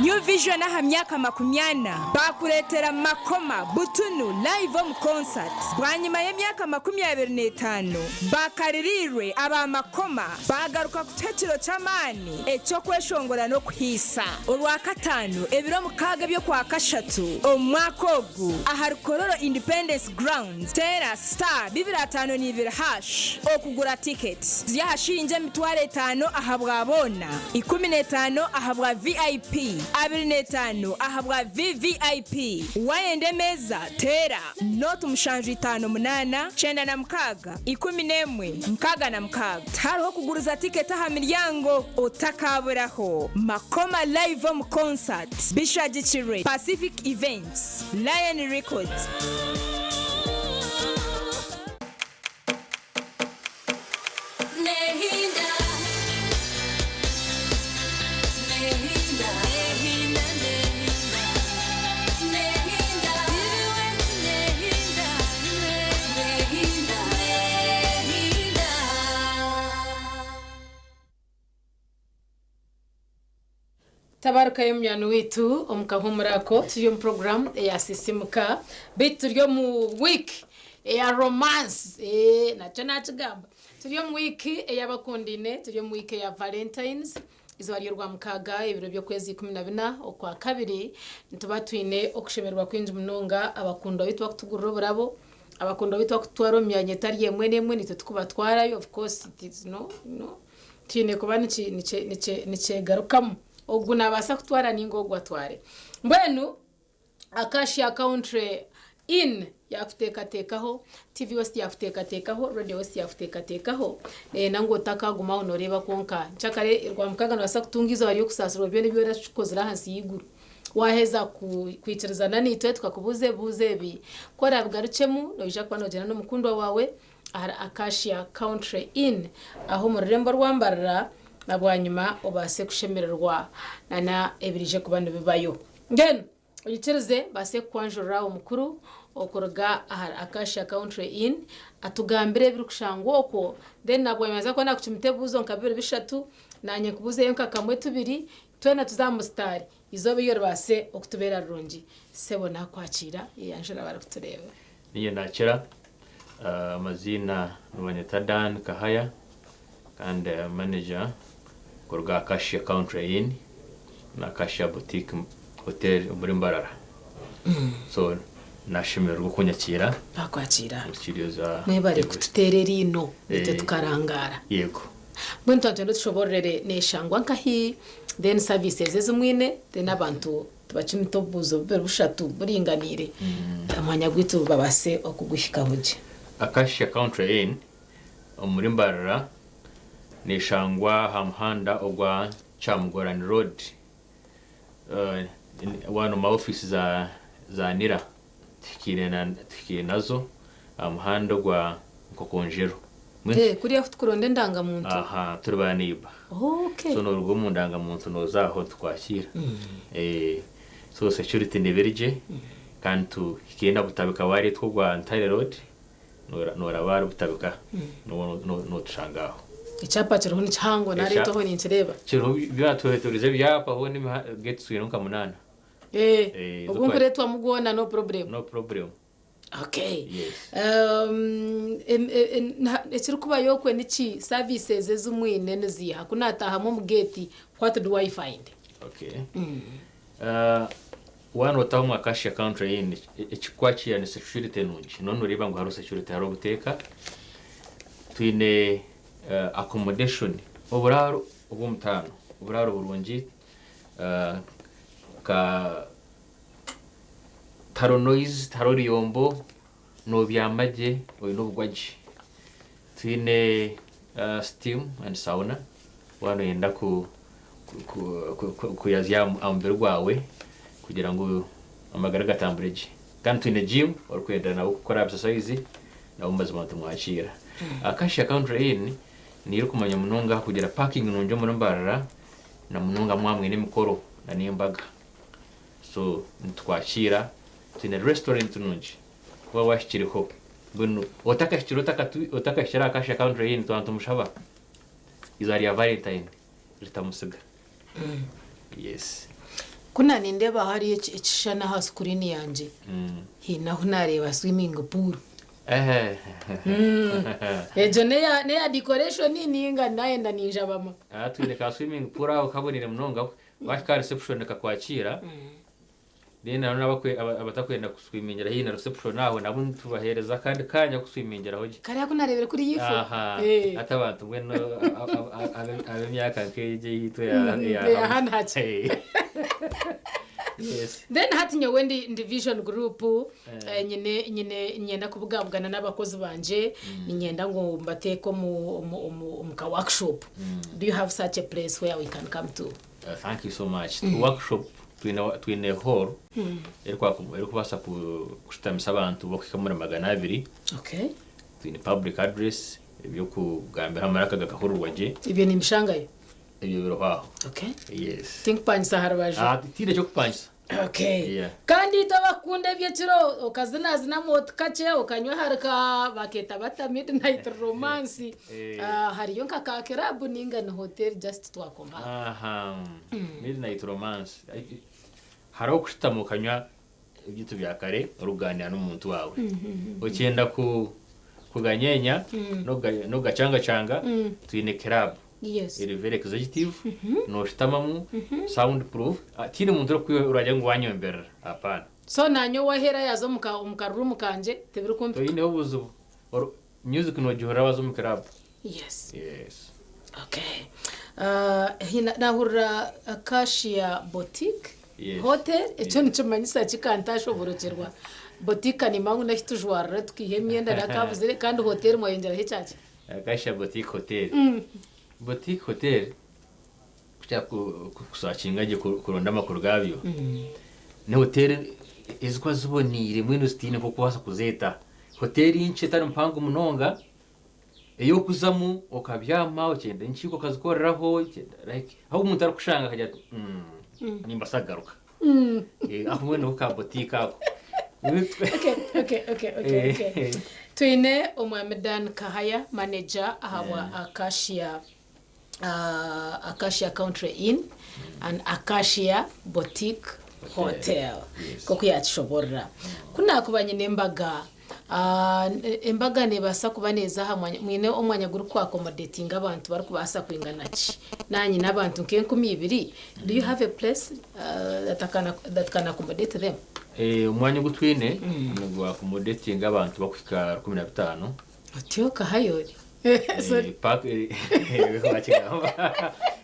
New Vision aha myaka makumyana baakureetera Makoma Butunu live omu concert bwanyima y'emyaka 25 bakaririirwe aba Makoma baagaruka kutuha ekiro ky'amaani eky'okweshongora n'okuhiisa Orwakataano ebiro 6 eby'Okwakashatu omu mwaka ogu ahari Kololo Independence Grounds teera star 252 hash okugura ticket ziri aha shiringi 5000 ahabwa boona, 15 ahabwa VIP, 25 ahabwa VVIP. Wayenda emeeza teera nooti 758 96 11 66. Tihariho kuguriza tiketi aha miryango, otakaaburaho. Makoma Live omu Concert bishagikirwe Pacific Events, Lion Records. Nehinda, nehinda, nehinda, nehinda, nehinda, nehinda, nehinda. Tabarukayo munywani waitu omu kahuumuro ako turi omu puroguraamu eya Sisiimuka beitu turi omu wiiki eya romance ee nakyo naakigamba turi omu wiiki ey'abakundaine turi omu wiiki eya Valentines eizooba ry'orwamukaaga ebiro by'okwezi 14 okwakabiri nituba twine okushemererwa kwingi munonga abakundwa baitu bakutugurira oburabo abakundwa baitu bakututwara omu myanya etari emwe n'emwe naitwe tikubatwarayo of course it is no no Kiine kuba nikyegarukamu. Ogu naabaasa kutwara nainga ogu atware. Mbwenu Acacia Country Inn yaakuteekateekaho, TV West yaakuteekateekaho, Radio West yaakuteekateekaho, nangwa otakaaguma aho nooreeba kwonka. Nkyakare Rwamukaaga noobaasa kutunga eizooba ry'okusaasirwa byona ebi orakikozire ahansi y'eiguru. Waaheza kwikirizana naitwe tukakubuuza ebibuuzo ebi, ku oraabigarukyemu noija kuba noogyenda n'omukundwa waawe ahari Acacia Country Inn aho omu rurembo rwa Mbarara Na bwanyima obaase kushemererwa na ebiriije kuba nibibayo. Mbwenu onyikirize mbaase kukwanjurira omukuru okuruga ahari Acacia Country Inn atugambire ebirikushangwa okwo then nabwanyima naaza kuba nakucumita ebibuuzo nka bibiri bishatu naanye nkubuuzeyo nka kamwe tubiri twena tuze aha musitaari eizooba eryo ribaase okutubeera rirungi. Sebo nakwakiira yeyanjure abarikutureeba. Niinye nakira, amaziina nibanyeta Dan Kahaya kandi manager kuruga aha Acacia Country Inn na Acacia Boutique Hotel omuri Mbarara. So nashemererwa okunyakiira. Bakwakiira. Omu studio za Mwebare kututeera eriino itwe tukarangaara. Yego. Mbwenu twaba nitwenda otushoboororere neeshangwa nkahi, then services ezi mwine, then abantu tubacumite obubuuzo bubiri bushatu buringaniire, omwanya gwaitu babaase okuguhikaho gye. Acacia Country Inn omuri Mbarara neeshangwa aha muhanda ogwa Kyamugorani Road waaba omu ofiisi za NIRA tuhikiire nazo aha muhanda ogwa Nkokonjeru. Kuriya ahu turikuronda endangamuntu? Aha, turi ba neiba. So nooruga omu ndangamuntu nooza aho nitukwakiira. So security neeba eri gye kandi tuhikiire na Butabika waareetwa ogwa Ntare Road nooraba ahari Butabika nootushanga aho. Ekyapa kiriho ni kihango naareetwaho ninkireeba. Kiriho byona twehetoreize ebyapa hoona gates twine nka munaana. Ogu nkureetwamu gwona no problem. No problem. Okay. Yes. Ekirikubayo okwe niki? Services ezi mwine niziiha? Ku naataahamu omu gate what do I find? Okay. Waaba nootaaha omu Acacia Country Inn, ekirikukwakiira ni security nungi. Nooba nooreeba ngu hariho security, hariho obuteeka. Twine accommodation, oburaaro obw'omutaano, oburaaro burungi nka tihariho noise, tihariho ruyombo, noobyama gye oine obugwa gye. Twine steam and sauna, waaba nooyenda kuyazya aha mubiri gwawe kugira ngu amagara gatambure gye. Kandi twine gym, orikwenda nawe kukora exercise nabwo mazima nitumwakiira. Acacia Country Inn niyo erikumanywa munonga kugira parking nungi omuri Mbarara na munonga mwaba mwine emikoro na n'embaga. So nitwakiira, twine restaurant nungi waaba wahikireho. Mbwenu otakahikire otakahikire aha Acacia Country Inn twaba nitumushaba eizooba rya Valentine ritamusiga. Yes. Ku naanindeeba hariyo ekishushani aha sikuriini yangye, haine ahu naareeba swimming pool. Egyo n'eya decoration ninga naayenda ninjabama? Aha twine ka swimming pool aho kaboniire munonga, wahika aha reception kakwakiira, then hariho abatakwenda kuswimingira haihi na reception aho nabo nitubaheereza akandi kanya k'okuswimingiraho gye. Kariya aku naareebire kuri ifo. Aha, hati abantu mbwenu ab'emyaka nk'egi eyaitu eya hanu hakye. Yes. Then hati nyowe ndi ndi Vision Group nyine nyine niinyenda kubugabugana n'abakozi bangye niinyenda ngu mbateeke omu omu omu omu ka workshop. Do you have such a place where we can come to? Thank you so much. Workshop twine twine hall erikubaasa kushutamisa abantu bokuhika omuri 200. Twine public address eby'okugambira amaraka gakahurirwa gye. Ebyo nimbishangayo? Ebyo biriho aho. Yes. Tinkupangisa aha rubaju? Ah, tihaine eky'okupangisa. Yeah. Kandi itwe abakukunda eby'ekiro, okazinazinamu oti kakye, okanywa ahari ka bakeeta bata midnight romance. Ah, hariyo nka ka club ninga ni hotel just twakoma aho? Aha. Midnight romance. Hariho okushutama okanywa ebintu bya kare orikuganira n'omuntu waawe. Okyenda ku kuganyenya n'okugacangacanga twine club. Eri very executive, nooshutamamu, sound proof, tihaine muntu orikukwiha oragira ngu wanyomberera, hapana. So naanye owahera yaaza omu ka omu karuumu kangye tibirikumpika? Toyineho obuzibu. Music noogihurira waaza omu club. Yes. Okay. Haine naahurira Acacia Boutique Hotel, ekyo nikimanyisa ki kantaashoborokyerwa? Boutique nimanya ngu n'ahu tujwarira tukiiha emyenda n'akaabuzire kandi hotel mwayongyeraho ekyaki? Acacia Boutique Hotel. Boutique Hotel kukira kusakinga gye kuronda amakuru gaabyo, ni hoteeri ezikuba ziboniire mbwenu zitaine nk'oku wakubaasa kuzeeta. Hoteeri nkye etari mpango munonga Ey'okuzamu okabyama okyenda enkiiko okazikoreraho okyenda like ahu omuntu arikushanga akagira ati "Mm, nimbaasa kugaruka. Aho mbwenu niho ka boutique ako. Okay. Twine omwami Dan Kahaya, manager ahabwa Acacia Acacia Country Inn and Acacia Boutique Hotel. Nk'oku yakishoborora. Ku naakuba nyine embaga, embaga neebaasa kuba neeza aha mwanya, mwine omwanya gurikwakomodetinga abantu barikubaasa kwingana ki? Naaba nyine abantu nk'enkumi ibiri, do you have a place that can accommodate them? Omwanya ogu twine nigwakomodetinga abantu bakuhika 15. Otyo Kahayo ori. Sorry. Wakigamba.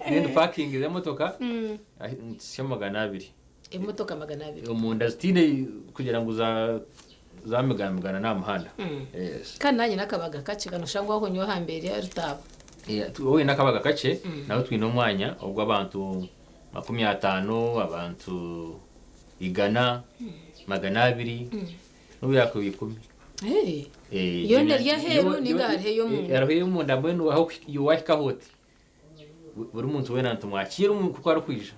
Then parking z'emotoka nituzisya 200. Emotoka 200. Omunda zitiine kugira ngu za zamigamigana n'aha muhanda. Yes. Kandi naanye n'akabaga kakye kanu oshanga wahunywa aha mbeera ya rutaaba. Yeah, wowe n'akabaga kakye nawe twine omwanya ogw'abantu 50, abantu 100, 200, n'obu yakuba 10. Hey. Yoona eri aheeru ninga hariho ey'omunda? Hariho ey'omunda mbwenu aho wahikaho oti buri muntu weena nitumwakiira kuko arikwija.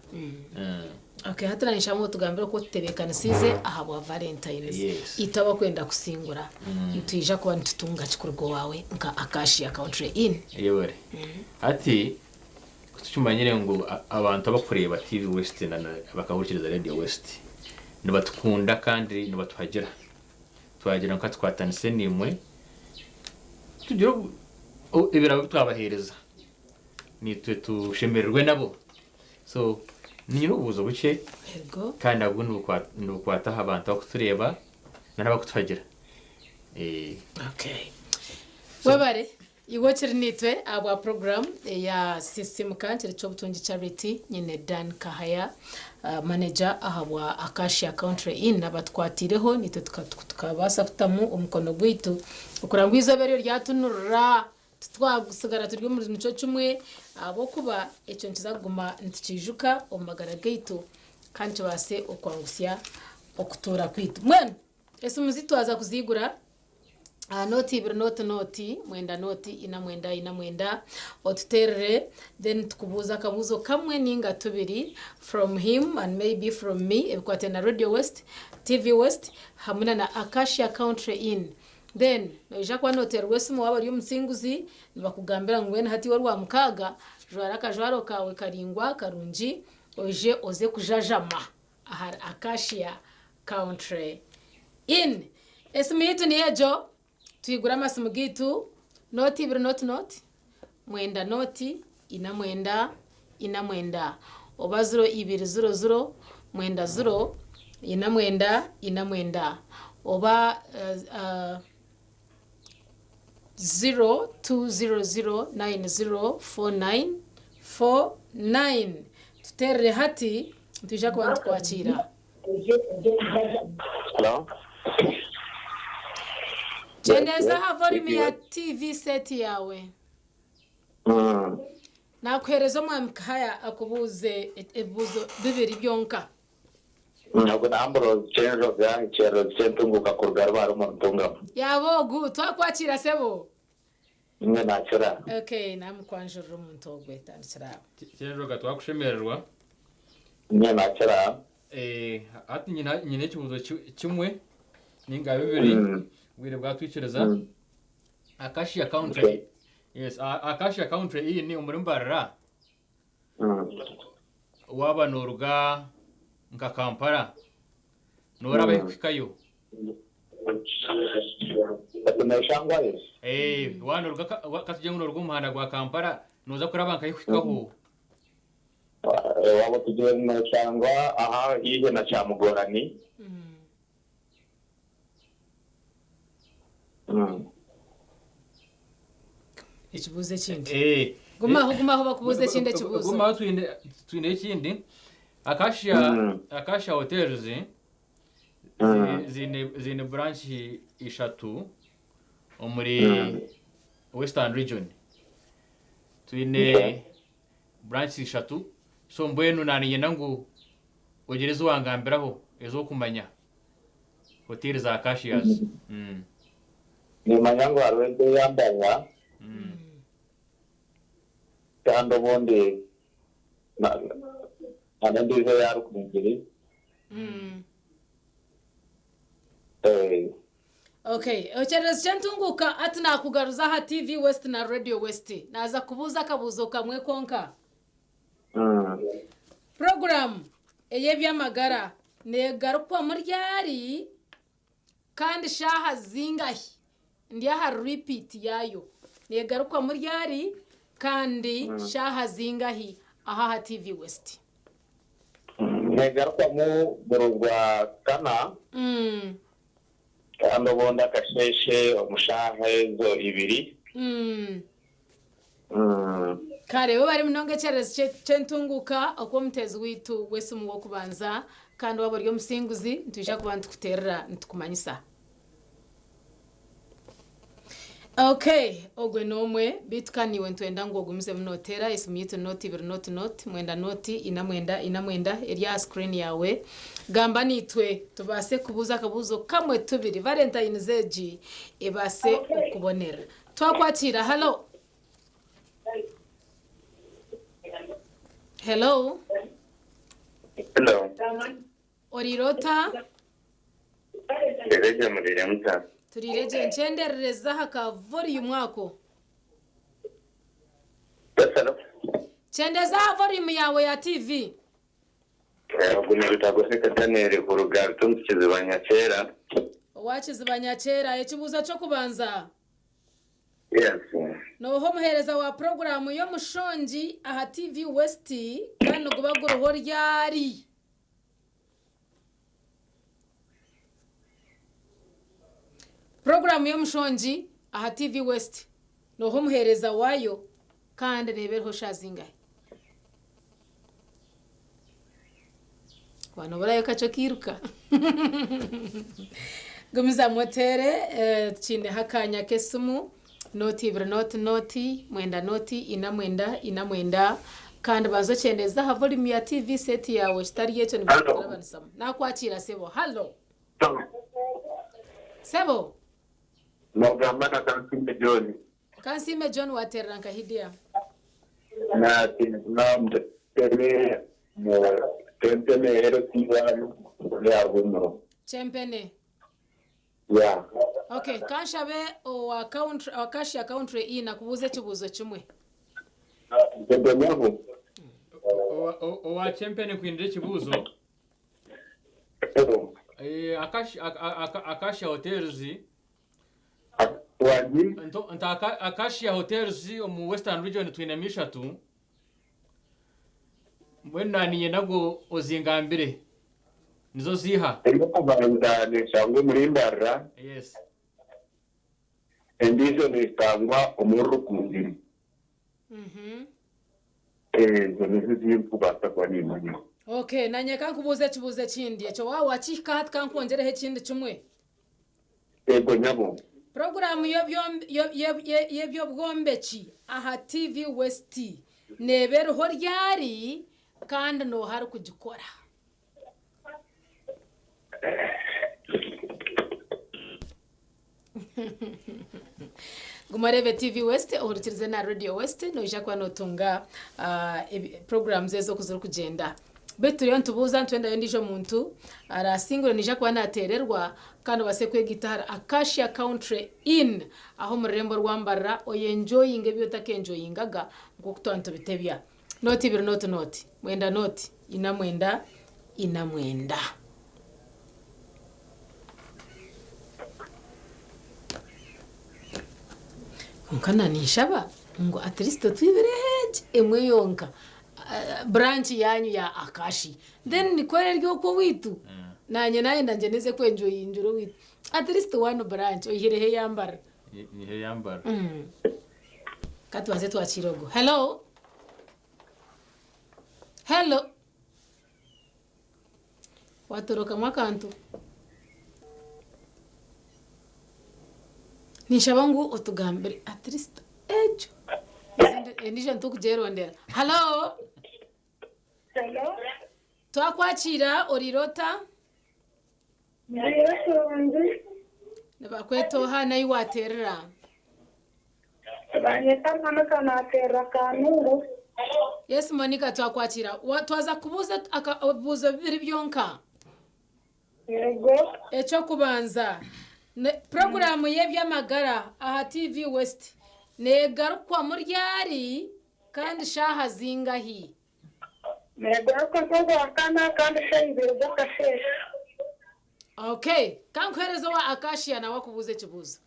Okay, hati nanyeshamu otugambire oku otutebeekanisiize ahabwa Valentines. Yes. Itwe abakwenda kusingura nitwija kuba nitutunga ki kuruga owaawe nka Acacia Country Inn? Yebare. Hati tukimanyire ngu abantu abakureeba TV West na bakahurikiriza Radio West nibatukunda kandi nibatuhagira. Twagira nka tukwatanise nimwe tugire ebirabo twabaheereza nitwe tushemererwe nabo. So ninyine obubuzo bukye Yego. kandi nabwo nibukwata aha bantu abakutureeba n'abakutuhagira. Okay. Webare iwe okiri niitwe ahabwa program eya Sisimuka kiri ky'obutungi Charity nyine Dan Kahaya manager ahabwa Acacia Country Inn abatukwatiireho nitwe tukabaasa kutamu omukono gwaitu okureba ngu eizooba eryo ryatunurira titwasigara turi omuri nikyo kimwe ahabw'okuba ekyo nikiza kuguma nitukiijuka omu magara gaitu kandi kibaase okwangusya okutuura kwaitu. Mbwenu esimu zitwaza kuziigura aha nooti ibiri nooti nooti mwenda nooti ina mwenda ina mwenda otuteerere then tukubuuze akabuuzo kamwe ninga tubiri from him and maybe from me ebikwataine na Radio West, TV West hamwe na na Acacia Country Inn. Then noija kuba nooteerwa esimu waaba ori omusinguzi nibakugambira ngu mbwenu hati iwe Orwamukaaga jwara akajwaro kaawe karaingwa karungi oije oze kujajama ahari Acacia Country Inn. Esimu yaitu niyo egyo, twigure amasimu gaitu nooti ibiri nooti nooti mwenda nooti ina mwenda ina mwenda oba ziro ibiri ziro ziro mwenda ziro ina mwenda ina mwenda oba 0200904949 tuteerere hati nitwija kuba nitukwakiira. Hello? Kyendeeza aha volume ya TV set yaawe. Nakuheereza omwami Kahaya akubuuze ebibuuzo bibiri byonka. Ntabwo na Ambrose Kyenjoga ekyererezi ky'entunguka kuruga Rubare omu Ntungamo. Yaaba ogu twakwakira sebo. Imwe nakira. Okay, namukwanjurira omuntu ogwe tandikira aho. Kyenjoga twakushemererwa. Imwe nakira. Hati nyine ekibuuzo kimwe ninga bibiri obwire bwatwikiriza. Acacia Country. Yes, Acacia Country iyi ni omuri Mbarara. Waaba nooruga nka Kampala nooraba kuhikayo. Neshangwayo. Waaba katugire ngu nooruga omu muhanda gwa Kampala nooza kuraba nkahi kuhikaho. Waba tugiye neshangwa aha ihe na Kyamugorani. Ekibuuzo ekindi. Gumaho gumaho bakubuuze ekindi ekibuuzo. Gumaho twine ekindi. Acacia Hotels ziine branch ishatu omuri Western Region. Twine branch ishatu. So mbwenu naninyenda ngu ogire ezi wangambiraho ez'okumanya hoteli za Acacias. Nimanya ngu hariho ente eyambanya. Kandi obundi na n'endiijo eya Rukungiri. Okay, ekyererezi ky'entunguka ati nakugaruza aha TV West na Radio West. Naza kubuuza akabuuzo kamwe konka. Program ey'ebyamagara neegarukwamu ryari kandi shaaha zingahi? Ndi aha repeat yaayo. Neegarukwamu ryari kandi shaaha zingahi aha aha TV West? Neegarukwamu buri rwa kana kandi obundi akasheeshe omu shaaha ezo ibiri. Kare webare munonga ekyererezi ky'entunguka okuba omuteezi waitu w'esimu w'okubanza kandi waaba ori omusinguzi nitwija kuba nitukuteerera nitukumanyisa. Okay, ogwe n'omwe beitu kandi naiwe nitwenda ngu ogumizemu nooteera esimu yaitu ni nooti ibiri nooti nooti mwenda nooti ina mwenda ina mwenda eri aha screen yaawe. Gamba naitwe tubaase kubuuza akabuuzo kamwe tubiri Valentines egi ebaase okubonera. Twakwakiira, halo. Hello. Hello. Oriire ota? Ndiire gye muriire muta? Turiire gye. Nkyenderereza aha ka volume ako. Yes, hello. Kyendeza aha volume yaawe ya TV. Ogu ni Rutagoseka Daniel kuruga Rutuntu Kiziba Nyakyera. Owa Kiziba Nyakyera, ekibuuzo ky'okubanza. Yes. Nooha omuheereza wa puroguraamu y'omushongi aha TV West kandi niguba guriho ryari? Puroguraamu y'omushongi aha TV West nooha omuheereza waayo kandi neeba eriho shaaha zingahi? Waaba nooburayo kakye okairuka. Gumizamu oteere, eh, tukiineho akaanya k'esimu, nooti ibiri nooti nooti, mwenda nooti, ina mwenda, ina mwenda. Kandi banza okyendeeze aha volume ya TV set yaawe kitari ekyo nibakugabanisamu. Naakwakiira sebo. Hallo. Sebo. Nogamba na Kansiime John. Kansiime John wateerera nka Hidia. Namutere mu Kyempene LC1 ya Rwomoro. Kyempene. Ya. Okay, kanshabe owa country owa Acacia Country Inn akubuuze ekibuuzo kimwe. Nteganyaho. Owa Kyempene nkwiniire ekibuuzo. Acacia Hotels. Wangi? Nti Acacia Hotels omu Western Region twinemu ishatu. Mbwenu naaniinyenda ngu ozingambire. Nizo ziiha? Ey'okubanza neeshangwa omuri Mbarara. Yes. Endiijo neeshangwa omuri Rukungiri. Ezo nizo ezi ndikubaasa kuba niimanya. Okay, nanye kankubuuze ekibuuzo ekindi. Ekyo waaba wakihika hati kankwongyereho ekindi kimwe. Eego nyabo. Puroguraamu y'eby'obwombeki aha TV West neeba eriho ryari kandi n'oha arikugikora? Guma oreebe TV West ohurikirize na Radio West noija kuba nootunga programs ezo oku zirikugyenda. Beitu turiyo nitubuuza nitwendayo ondiijo muntu araasingure naija kuba naateererwa kandi obaase kwegaita ahari Acacia Country Inn aha omu rurembo rwa Mbarara oyenjoyinge ebi otakenjoyingaga nk'oku twaba nitubitebya. Nooti ibiri nooti nooti, mwenda nooti, ina mwenda, ina mwenda. Kwonka na ninshaba ngu at least otwibireho egi emwe yonka branch yanyu ya Akashi then nikwo eri okwo owaitu nanye nayenda ngyendeze kwenjoyingira owaitu at least one branch oihireho eya Mbarara. Nyihe eya Mbarara. Katubanze twakiire ogu. Hello. Hello. Watorokamu akantu. Ninshaba ngu otugambire at least egyo. Endiijo nitukugyerondera. Hello. Hello. Twakwakiira oriire ota? Nariire kurungi. Nibakweta oha n'ahi wateerera? Nibanyeta Monica naterera Kanungu. Yes Monica twakwakira. Twaza kubuuza ebibuuzo bibiri byonka. Yego. Ekyokubanza, puroguraamu y'ebyamagara aha TV West neegarukwamu ryari kandi shaaha zingahi? Neegarukwa nk'Orwakana kandi shaaha ibiri z'akasheeshe. Okay, kankuheereze owa Acacia nawe akubuuze ekibuuzo.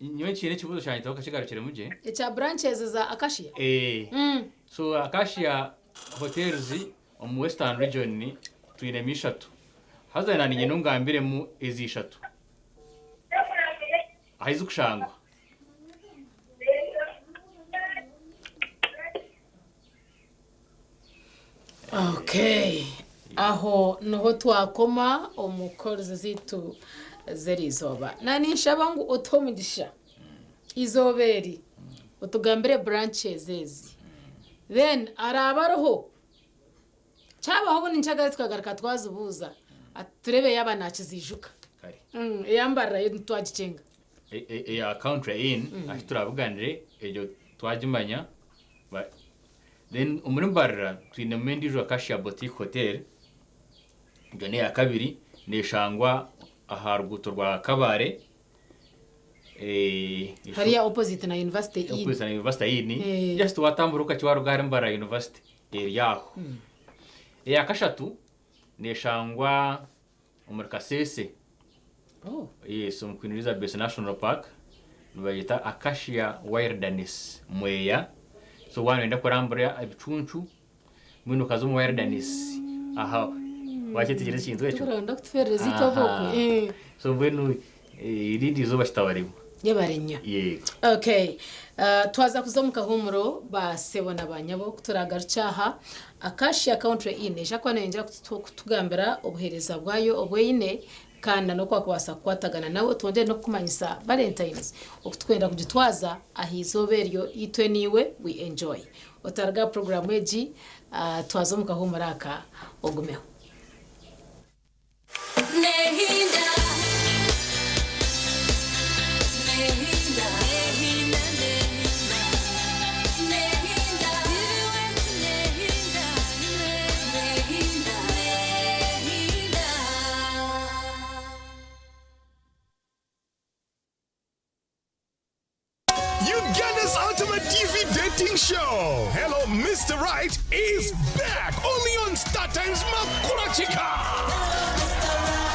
Nyowe nkiine ekibuuzo kyangye tibakakigarukiremu gye. Ekya branches za Acacia? Eh. So Acacia hotels omu Western region twinemu ishatu. Haza na niinyenda ongambiremu ezi ishatu. Ahu zikushangwa. Okay. Aho niho twakoma omu calls zaitu z'erizooba. Na ninshaba ngu otuhe omugisha izooba eri otugambire branches ezi. Then araabe ariho kyabaho obundi nkyagara tukagaruka twazibuuza turebe yaaba nakiziijuka. Kare. Eya Mbarara yo nitwagikyenga. Eya Country Inn ahu turabuganire egyo twagimanya. Then omuri Mbarara twinemu endiijo Acacia Boutique Hotel, egyo n'eya kabiri neeshangwa aha ruguuto rwa Kabale. Hariya opposite na University Inn. Opposite na University Inn. Just watambura okakye waruga ahari Mbarara University eri aho. Eya kashatu neeshangwa omuri Kasese. Yes, omu Queen Elizabeth National Park nibayeta Acacia Wilderness Mweya. So waaba noyenda kurambura ebicuncu mbwenu okaza omu wilderness aha wakyetegyereza ekintu ekyo? Turenda kutuferereza itwe okwe. So mbwenu erindi izooba kitabaremu. Yebare nnyo. Yego. Okay. Twaza kuza omu kahuumuro ba sebo na ba nyabo ku turagarukye aha Acacia Country Inn eija kuba neyongyera kutugambira obuheereza bwayo obu eine kandi na n'oku wakubaasa kukwatagana nabo twongyere n'okukumanyisa Valentine's oku tukwenda kugitwaza aha izooba eryo itwe naiwe we enjoy. Otaruga aha puroguraamu egi twaza omu kahuumuro aka ogumeho. Nehinda. Nehinda. Nehinda, nehinda. Nehinda. Nehinda. Nehinda. Nehinda. Uganda's ultimate TV dating show, Hello Mr. Right, is back only on Star Times Makura Chika.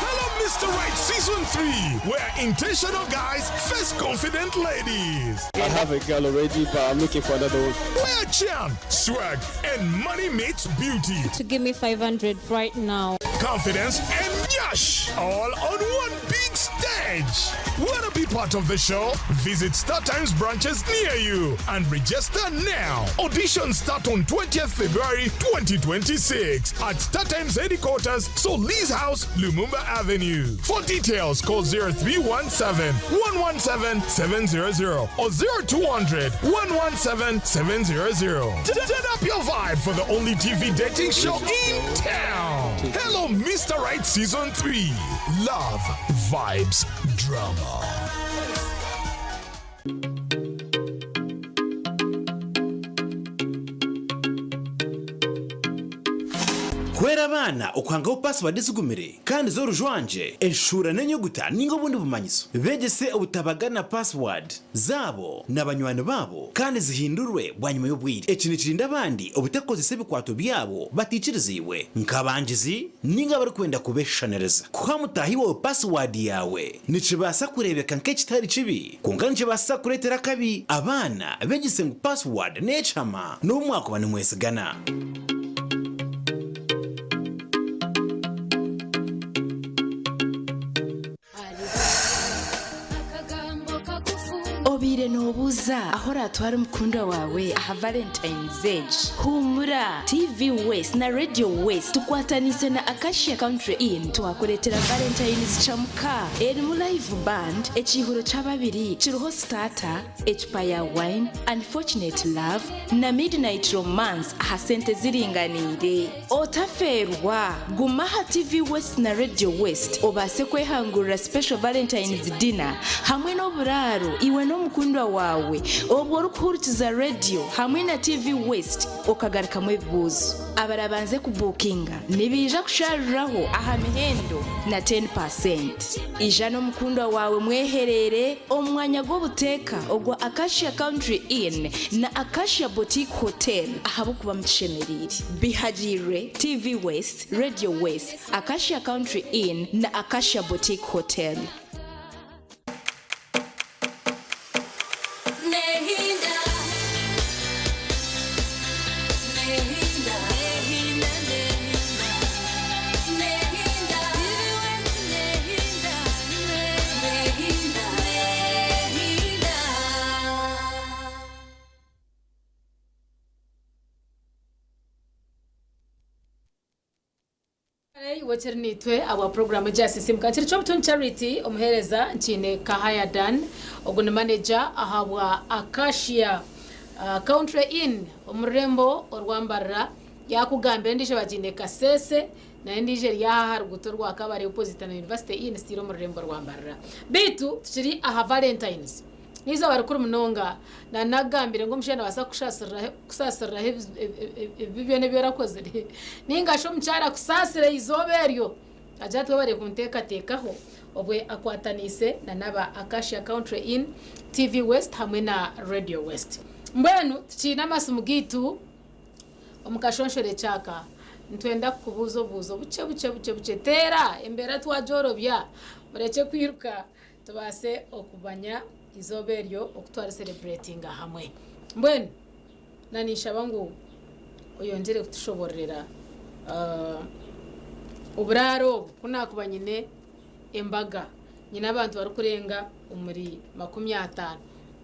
Hello Mr. Right Season 3, where intentional guys face confident ladies. I have a girl already, but I'm looking for another one. Where charm, swag, and money meets beauty. To give me 500 right now. Confidence and yash, all on one big stage. Wanna be part of the show? Visit Star Times branches near you and register now. Auditions start on 20th February 2026 at Star Times headquarters, Solis House, Lumumba Avenue. For details, call 0317 117 700 or 0200 117 700. Turn up your vibe for the only TV dating show in town. Hello, Mr. Right Season 3. Love, vibes, drama. Hwera abaana okuhangaho paasiwaadi ezigumire kandi z'orujwangye, enshuura n'enyuguta ninga obundi bumanyiso. Beegyese obutabagana paasiwaadi zaabo na banywani baabo kandi zihindurwe bwanyima y'obwire. Eki nikirinda abandi obutakozesa ebikwato byabo bataikiriziibwe, nk'abangizi ninga abarikwenda kubeshushaniriza. Kuha mutaahi waawe paasiwaadi yaawe nikibaasa kureebeka nk'ekitari kibi, kwonka nikibaasa kureetera akabi. Abaana beegyese ngu paasiwaadi n'ekihama n'obu mwakuba nimwesigana. Obaire noobuuza ahu oraatware omukundwa waawe aha Valentine's egi? Huumura! TV West na Radio West tukwataniise na Acacia Country Inn twakureetera Valentine's Chamuka erimu live band, ekiihuro ky'ababiri kiriho starter, ecupa ya wine, unfortunate love na midnight romance aha sente ziringaniire. Otafeerwa! Guma aha TV West na Radio West obaase kwehangurira special Valentine's dinner hamwe n'oburaaro iwe n'omukundwa. n'omukundwa waawe obwo orikuhurikiza rediyo hamwe na TV West okagarukamu ebibuuzo. Abarabanze kubuukinga nibaija kusharuraho aha mihendo na 10%. Ija n'omukundwa waawe mwehereere omu mwanya gw'obuteeka ogwa Acacia Country Inn na Acacia Boutique Hotel ahabw'okuba mukishemereire. Bihagiirwe TV West, Radio West, Acacia Country Inn na Acacia Boutique Hotel. Nehinda, nehinda, nehinda, nehinda, nehinda, nehinda, nehinda. Wakiri niitwe abwa puroguramu egya Sisimuka. Nkiri Kyobutuni Charity omuheereza nkiine Kahaya Dan ogu ni manager ahabwa Acacia Country Inn omu rurembo orwa Mbarara. Yaakugambira endiijo bagiine Kasese nayo endiijo eri aha aha ruguuto orwa Kabale opposite na University Inn still omu rurembo rwa Mbarara. Beitu tukiri aha Valentines. N'eizooba rikuru munonga. Naanakugambire ngu omushaija naabaasa kukusaasiriraho ebibi byona ebi orakozire. Nainga shi omukyara akusaasire eizooba eryo agire ati webare kunteekateekaho. Obwe akwataniise na n'aba Acacia Country Inn, TV West hamwe na Radio West. Mbwenu tukiine amasimu gaitu omu kashonshorekye aka. Nitwenda kukubuuza obubuuzo bukye bukye bukye bukye. Teera embeera twagyorobya murekye kwiruka. Tubaase okumanya eizooba eryo oku twarisereburetinga hamwe. Mbwenu na ninshaba ngu oyongyere kutushobororera oburaaro obu. Ku naakuba nyine embaga, nyine abantu barikurenga omuri 50,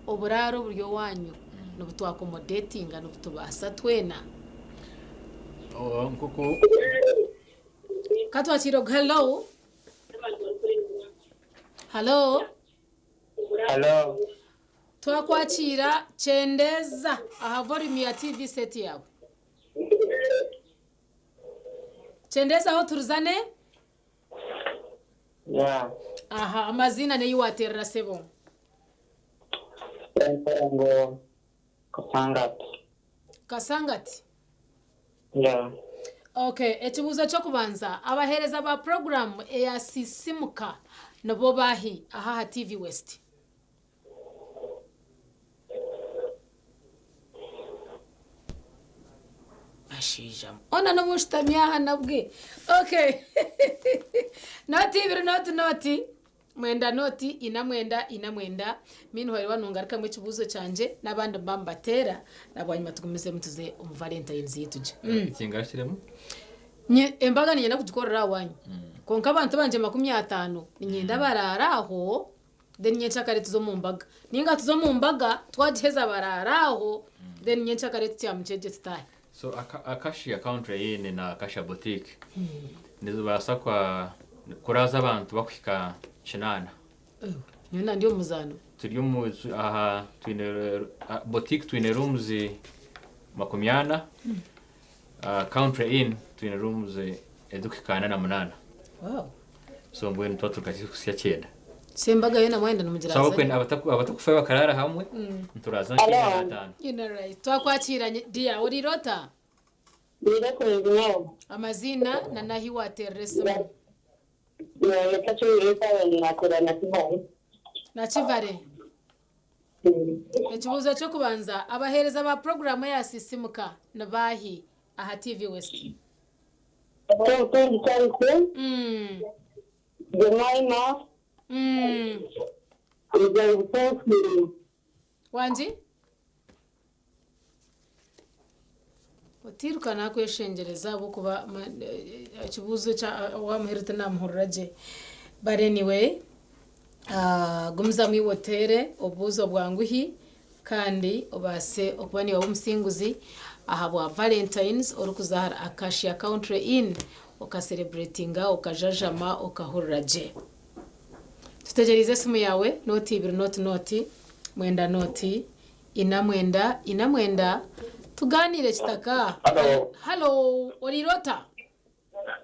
oburaaro oburi owaanyu nibutwakomodetinga, nibutubaasa twena? Nk'oku. Ka twakiire ogu. Hello? Halo. Halo. Twakwakiira kyendeza aha volume ya TV set yawe. Kyendezaho turizane? Yeah. Aha, amaziina neyi waterera sebo. Entongo Kasangati. Kasangati. Yeah. Okay, ekibuuzo ky'okubanza, abaheereza ba puroguramu eya Sisimuka nibo baahi aha aha TV West? Bashaija mwe. Ona n'obu nshutami aha nabwe. Okay. Nooti ibiri nooti nooti. Mwenda nooti ina mwenda ina mwenda. Meanwhile wanungarukamu ekibuuzo kyangye n'abandi mba mbateera na bwanyima tugumizemu tuze omu Valentine's yaitu gye. Kingarukiremu? Nye embaga niinyenda kugikorera aha waanyu. Kwonka abantu bangye 50 niinyenda baraare aho then nyenkyakare tuze omu mbaga. Nainga tuze omu mbaga twagiheza baraare aho then nyenkyakare tutyamukye gye tutaahe. So Acacia Country Inn na Acacia Boutique nizibaasa kwa kuraaza abantu bakuhika 8. Nyowe na ndi omu muzaano. Turi omu aha twine boutique twine rooms 40. Country Inn twine rooms ezikuhika 48. Wow. So mbwenu tuba turi kuhitsya 9. So embaga yoona mwayenda nimugiraaza So abakwenda abatakufayo bakarara hamwe nituraza nka 5. You know right. Twakwakira dear oriire ota? Ndiire kurungi nyowe. Amaziina na n'ahi waterera esimu? Nyowe Kacwire nakorera Nakivale. Nakivale. Ekibuuzo ky'okubanza, abaheereza ba puroguraamu eya Sisimuka ni baahi aha TV West? Obutungi Charity. Jemima. Wangi? Otiiruka nakweshengyereza ahabw'okuba ekibuuzo ekya owaamuheru tinamuhurira gye. But anyway, gumizamu iwe oteere obubuuzo bwanguhi kandi obaase okuba niiwe waba omusinguzi ahabwa Valentines orikuza ahari Acacia Country Inn okasereburetinga, okajajama, okahurira gye. Tutegyereize esimu yaawe, nooti ibiri nooti nooti, mwenda nooti, ina mwenda, ina mwenda, tugaaniire kitaka. Halo. Halo, oriire ota?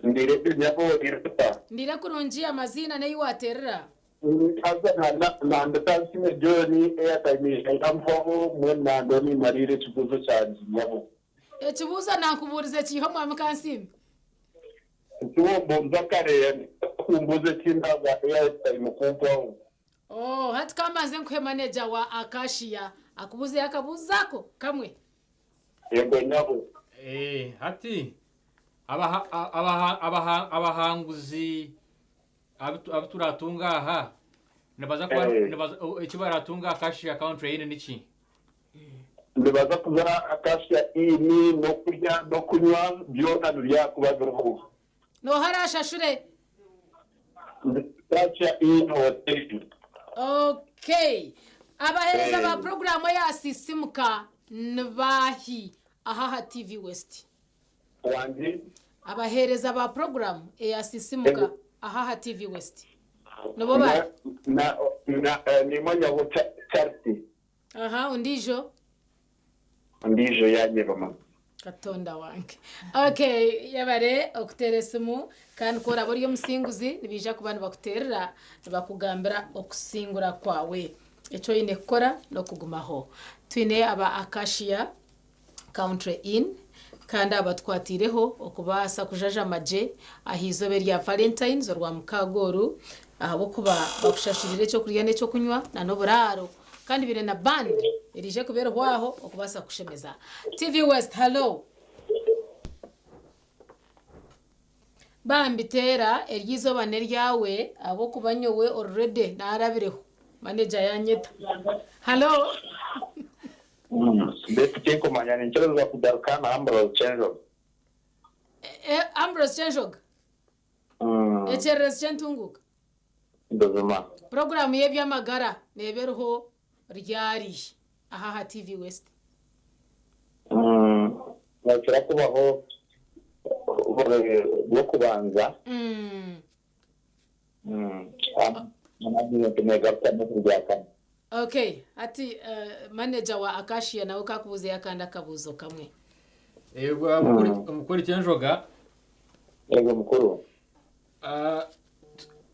Ndiire gye nyabo, oriire ota? Ndiire kurungi, amaziina n'ei waateerera? Haza nandikansime John airtime yampaho mbwenu nandora nimariira ekibuuzo kyangye nyabo. Ekibuuzo nankuburize kiiha omwami Kansiime? Ekiwombuuza kare kumbuuza ekindi ahabwa airtime kumpwaho. Oh, hati kambanze nkuhe manager wa Acacia akubuuzeyo akabuuzo ako kamwe. Yego nyabo. Eh, hati abaha- abaha- abaha- abahanguzi abu abu turatunga aha nibaza kuba Eh. nibaza eki baratunga Acacia Country Inn niki? Nibaza kuza Acacia Inn n'okurya n'okunywa byona nibyakuba biriho. Nooha araashashure? Acacia Inn Hotel. Okay. Abaheereza ba Eh. puroguraamu eya Sisimuka ni baahi aha aha TV West? Wangi? Abaheereza ba puroguraamu eya Sisimuka aha aha TV West. Nibo baahi? Na na na nimanyaho Charity. Aha, ondiijo? Ndijo yanyeba mama. Katonda wange. Okay, yabare okuteera esimu kandi ku oraba ori omusinguzi nibaija kuba nibakuteerera nibakugambira okusingura kwawe. Eki oine kukora n'okugumaho. Twine aba Acacia Country Inn kandi aba batukwatiireho okubaasa kujajama gye aha izooba erya Valentines orwamukaaga oru ahabw'okuba bakushashurira ekyokurya n'ekyokunywa n'oburaaro kandi baine na band eriije kuba eriho aho okubaasa kukushemeza. TV West, hallo! Bambi teera eryo izooba n'eryawe ahabw'okuba nyowe already naarabireho manager yanyeta. Hallo! Beitu tinkumanya ninkiriza kugaruka na Ambrose Kyenjoga. Ambrose Kyenjoga? Ekyererezi ky'entunguka? Buzima. Puroguraamu y'eby'amagara neeba eriho ryari aha aha TV West? Nekira kubaho buri Rwokubanza. Negaruka n'okuryakana. Okay, hati manager wa Acacia nawe kakubuuzeyo akandi akabuuzo kamwe. Yego omukuru Kyenjoga. Yego mukuru.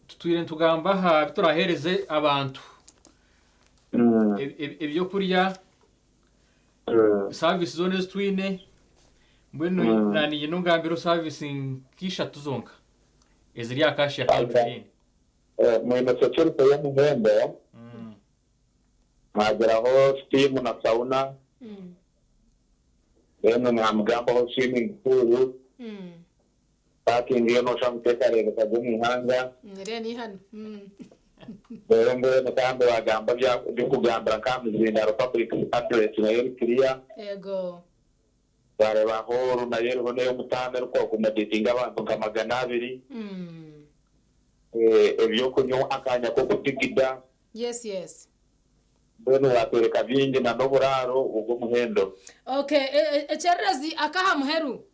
Tutwire nitugamba aha biturahereze abantu. Ebyokurya service zona ezi twine mbwenu naniinyenda ongambire service nk'ishatu zonka eziri aha Acacia Country Inn. Mwine security y'omuhendo. Mwageraho steam na sauna. Then mwamugambaho swimming pool. Parking yo noshanga tekareebeka gye omu ihanga. Reero ni hanu. Reero mbwenu kandi wagamba by'okugambira nka Muzindaro public address nayo eri clear. Yego. Wareeba hall nayo eriho n'ey'omutaano erikwaccommodatinga abantu nka 200. Ebyokunywa akanya k'okutigida. Yes, yes. Mbwenu watwereka bingi na n'oburaaro obw'omuhendo. Okay, ekyererezi akaha muheru?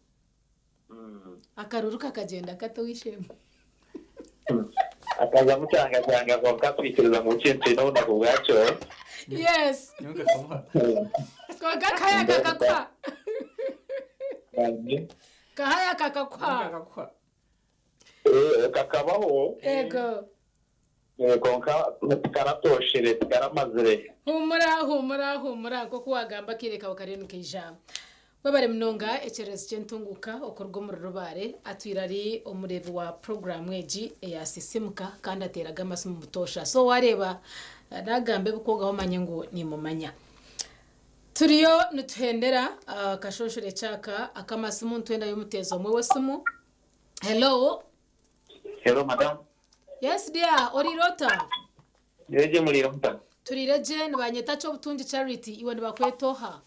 Akaruru kakagyenda kata ow'eishe-emwe? Akaza mukyangashanga kwonka twikiriza ngu kintu kiine obunaku bwakyo. Yes. Kwonka kahaya kakakuha. Kahaya kakakuha. Kakabaho. Ego. Kwonka tikaratoshire tikaramazire. Humura humura humura nk'oku wagamba akaire kawe kariyo nikaija. Webare munonga ekyererezi ky'entunguka okuruga omuri Rubare atwire ari omureebi wa puroguraamu egi eya Sisimuka kandi ateeraga amasimu butoosha. So wareeba nagamba ebikwogaho omanye ngu nimumanya. Turiyo nituhendera akashonshore kyaka ak'amasimu nitwendayo omuteezi omwe w'esimu. Hello. Hello madam. Yes dear, oriire ota? Ndiire gye muriire muta? Turiire gye nibanyeta Kyobutungi Charity iwe nibakweta oha?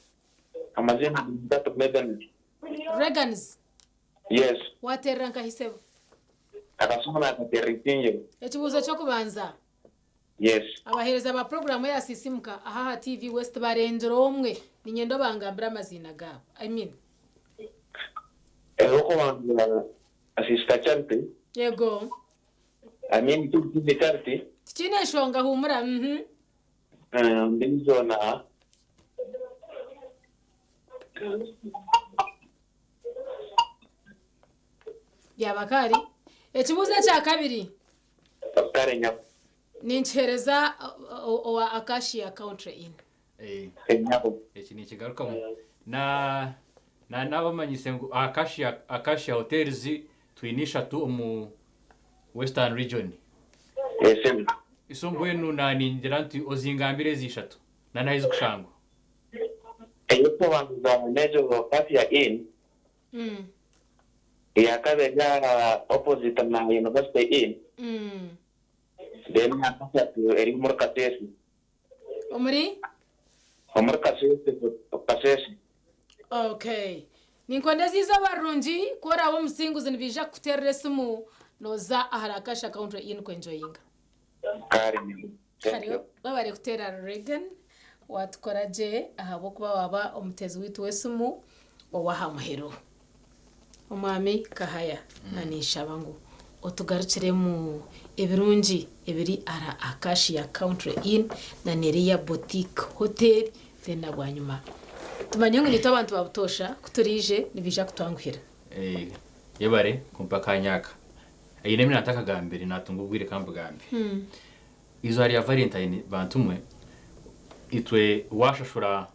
Amazina Mutatu Megans. Regans. Yes. Waterera nkahi sebo? Akasoma nakaterera Itengero. Ekibuuzo ky'okubanza. Yes. Abaheereza ba puroguraamu eya Sisimuka aha aha TV West barengire omwe. Niinyenda obangambire amaziina gaabo. I mean. Ow'okubanza Sister Charity. Yego. I mean Sister Charity. Tikiine nshonga huumura. Mhm. Ondiijo na Byaba kare. Ekibuuzo ekya kabiri. Kare nyabo. Ninkihereza owa Acacia Country Inn. Eki nikigarukamu na na nabamanyise ngu Acacia Hotels twine ishatu omu Western Region. Iso mbwenu naningira nti ozingambire ezi ishatu na nahi zikushangwa. Ey'okubanza n'egyo Acacia Inn, eyakabiri aha opposite na University Inn, then eyakashatu eri omuri Kasese. Omuri? Omuri Kasese, Kasese. Okay. Ninkwenda izooba rirungi ku oraabe omusinguzi nibaija kukuteerera esimu nooza ahari Acacia Country Inn kwenjoyinga. Kare ni. Hariho webare kuteera Reagan watukora gye ahabw'okuba waaba omuteezi waitu w'esimu ow'aha muheru. Omwami Kahaya na ninshaba ngu otugarukiremu ebirungi ebiri aha Acacia Country Inn na n'eriya Boutique Hotel then na bwanyima tumanye ngu nitwe abantu ba butoosha ku turiije nibiija kutwanguhira. Yebare kumpa akanya aka. Aine ebi natakagambire natunga obwire kambugambe. Izooba rya Valentine bantu mwe itwe washashura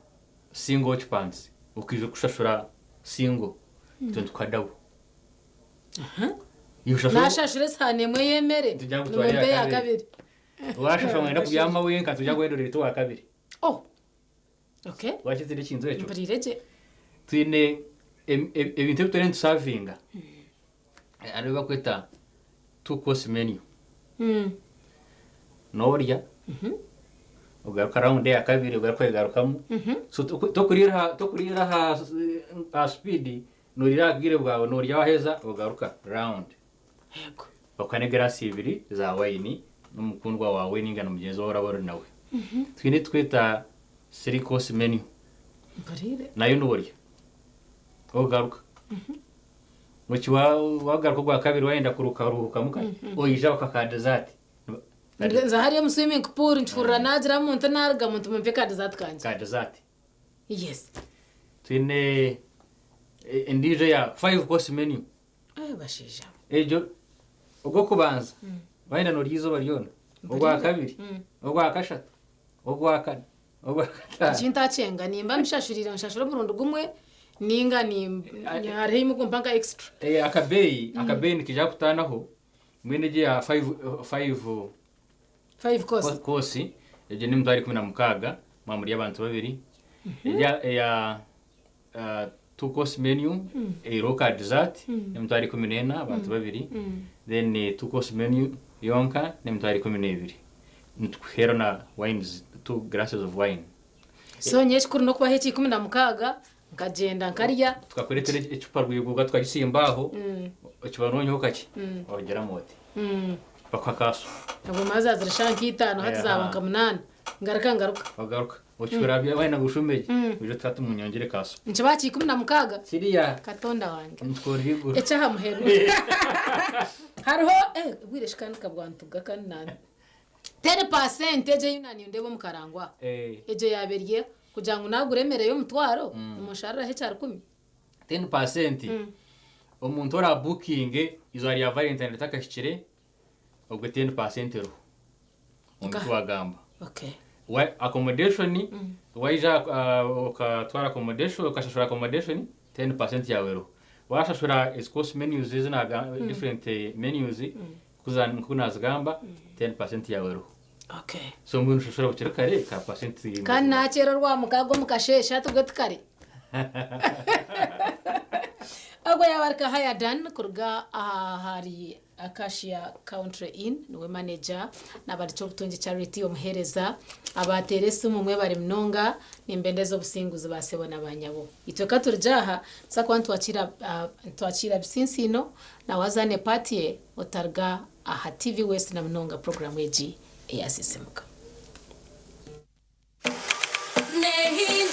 single occupants okiija kushashura single itwe nitukuha double. Nashashura esihaani emwe y'emere Nitugira ngu tutware nimumpe eya eya kabiri. kabiri. Washashura mwenda kubyama wenka nitugira ngu wenda oreete owa kabiri. Oh. Okay. Wakizire ekintu ekyo? Mpuriire gye. Twine ebintu ebi turiyo nitusavinga aribo bakweta two course menu. Noorya ogaruka round eya kabiri ogaruka oyegarukamu. So tokuriira aha speed, nooriira aha bwire bwawe, noorya waheza ogaruka round. Bakuha n'egiraasi ibiri za wine n'omukundwa waawe ninga na mugyenzi waawe oraba ori nawe. Twine ekitukweta three course menu. Mpuriire. Nayo noorya ogaruka. Wagaruka ogwa kabiri wayenda kuruhukamu kakye, oija bakakuha ka dessert. Nza hariya omu swimming pool nkihurira naagira muntu naaruga muntu mumpe ka dessert kangye. Ka dessert. Yes. Twine endiijo ya five course menu. Bashaija. Egyo ogw'okubanza wayenda noorya izooba ryona, ogwa kabiri, ogwa kashatu, ogwa kana, ogwa kataano. Eki ntakyenga nimba mbishashuriire nshashure omurundi gumwe ninga hariho ei mukumpa nka extra. Akabeeyi nikija kutaanaho mbwenu egyo ya five Five course. Course egyo ni 160,000 mwamurya abantu babiri. Eya two course menu eriho ka dessert ni 140,000 abantu babiri. Then two course menu yonka ni 12,000. Nitukuheera na wines, two glasses of wine. So nyowe ekikuru n'okubaha eki 16 nkagyenda nkarya. Tukakureetera ecupa rwiguga tukagisimba aho ekiba noonyeho kakye ogyeramu oti bakuha kaso. Obwo mazi ziri shaaha nka 5 hati zaaba nka 8 ngaruka ngaruka. Ogaruka okihurira wayenda ngu oshume gye oije oti hati munyongyere kaso. Nikiba ki 16? Kiriya. Katonda wange. Nitukorera iguru. Eky'aha muheru. Hariho obwire shi kandi kabwantuga kandi na 10% egyo ei nanindeeba omu karangwa. Egyo yaaba eri kugira ngu naagura emere y'omutwaro nimunshariraho ekya 1,000. 10% omuntu orabukinge izooba rya Valentine ritakahikire ogwe 10% eriho. Omuntu wagamba. Accommodation waija okatwara accommodation okashashura accommodation 10% yawe eriho. Washashura ezi course menus ezi naga different menus nku nazigamba 10% yawe eriho. So mbwenu oshashura bukiri kare ka percent. Kandi nakyera orwa mukaaga omu kasheeshe hati obwe tikare. Ogwo yaaba ari Kahaya Dan kuruga ahari Acacia Country Inn niwe manager n'abarikyo obutungi Charity omuheereza abateera esimu mwebare munonga nimbendeza obusinguzi basebo na banyabo. Itwe ka turija aha tuza kuba nitwakiira bisinsiino nawe azaane paati ye otaruga aha TV West na munonga puroguraamu egi eyasisimuka. Nehinda.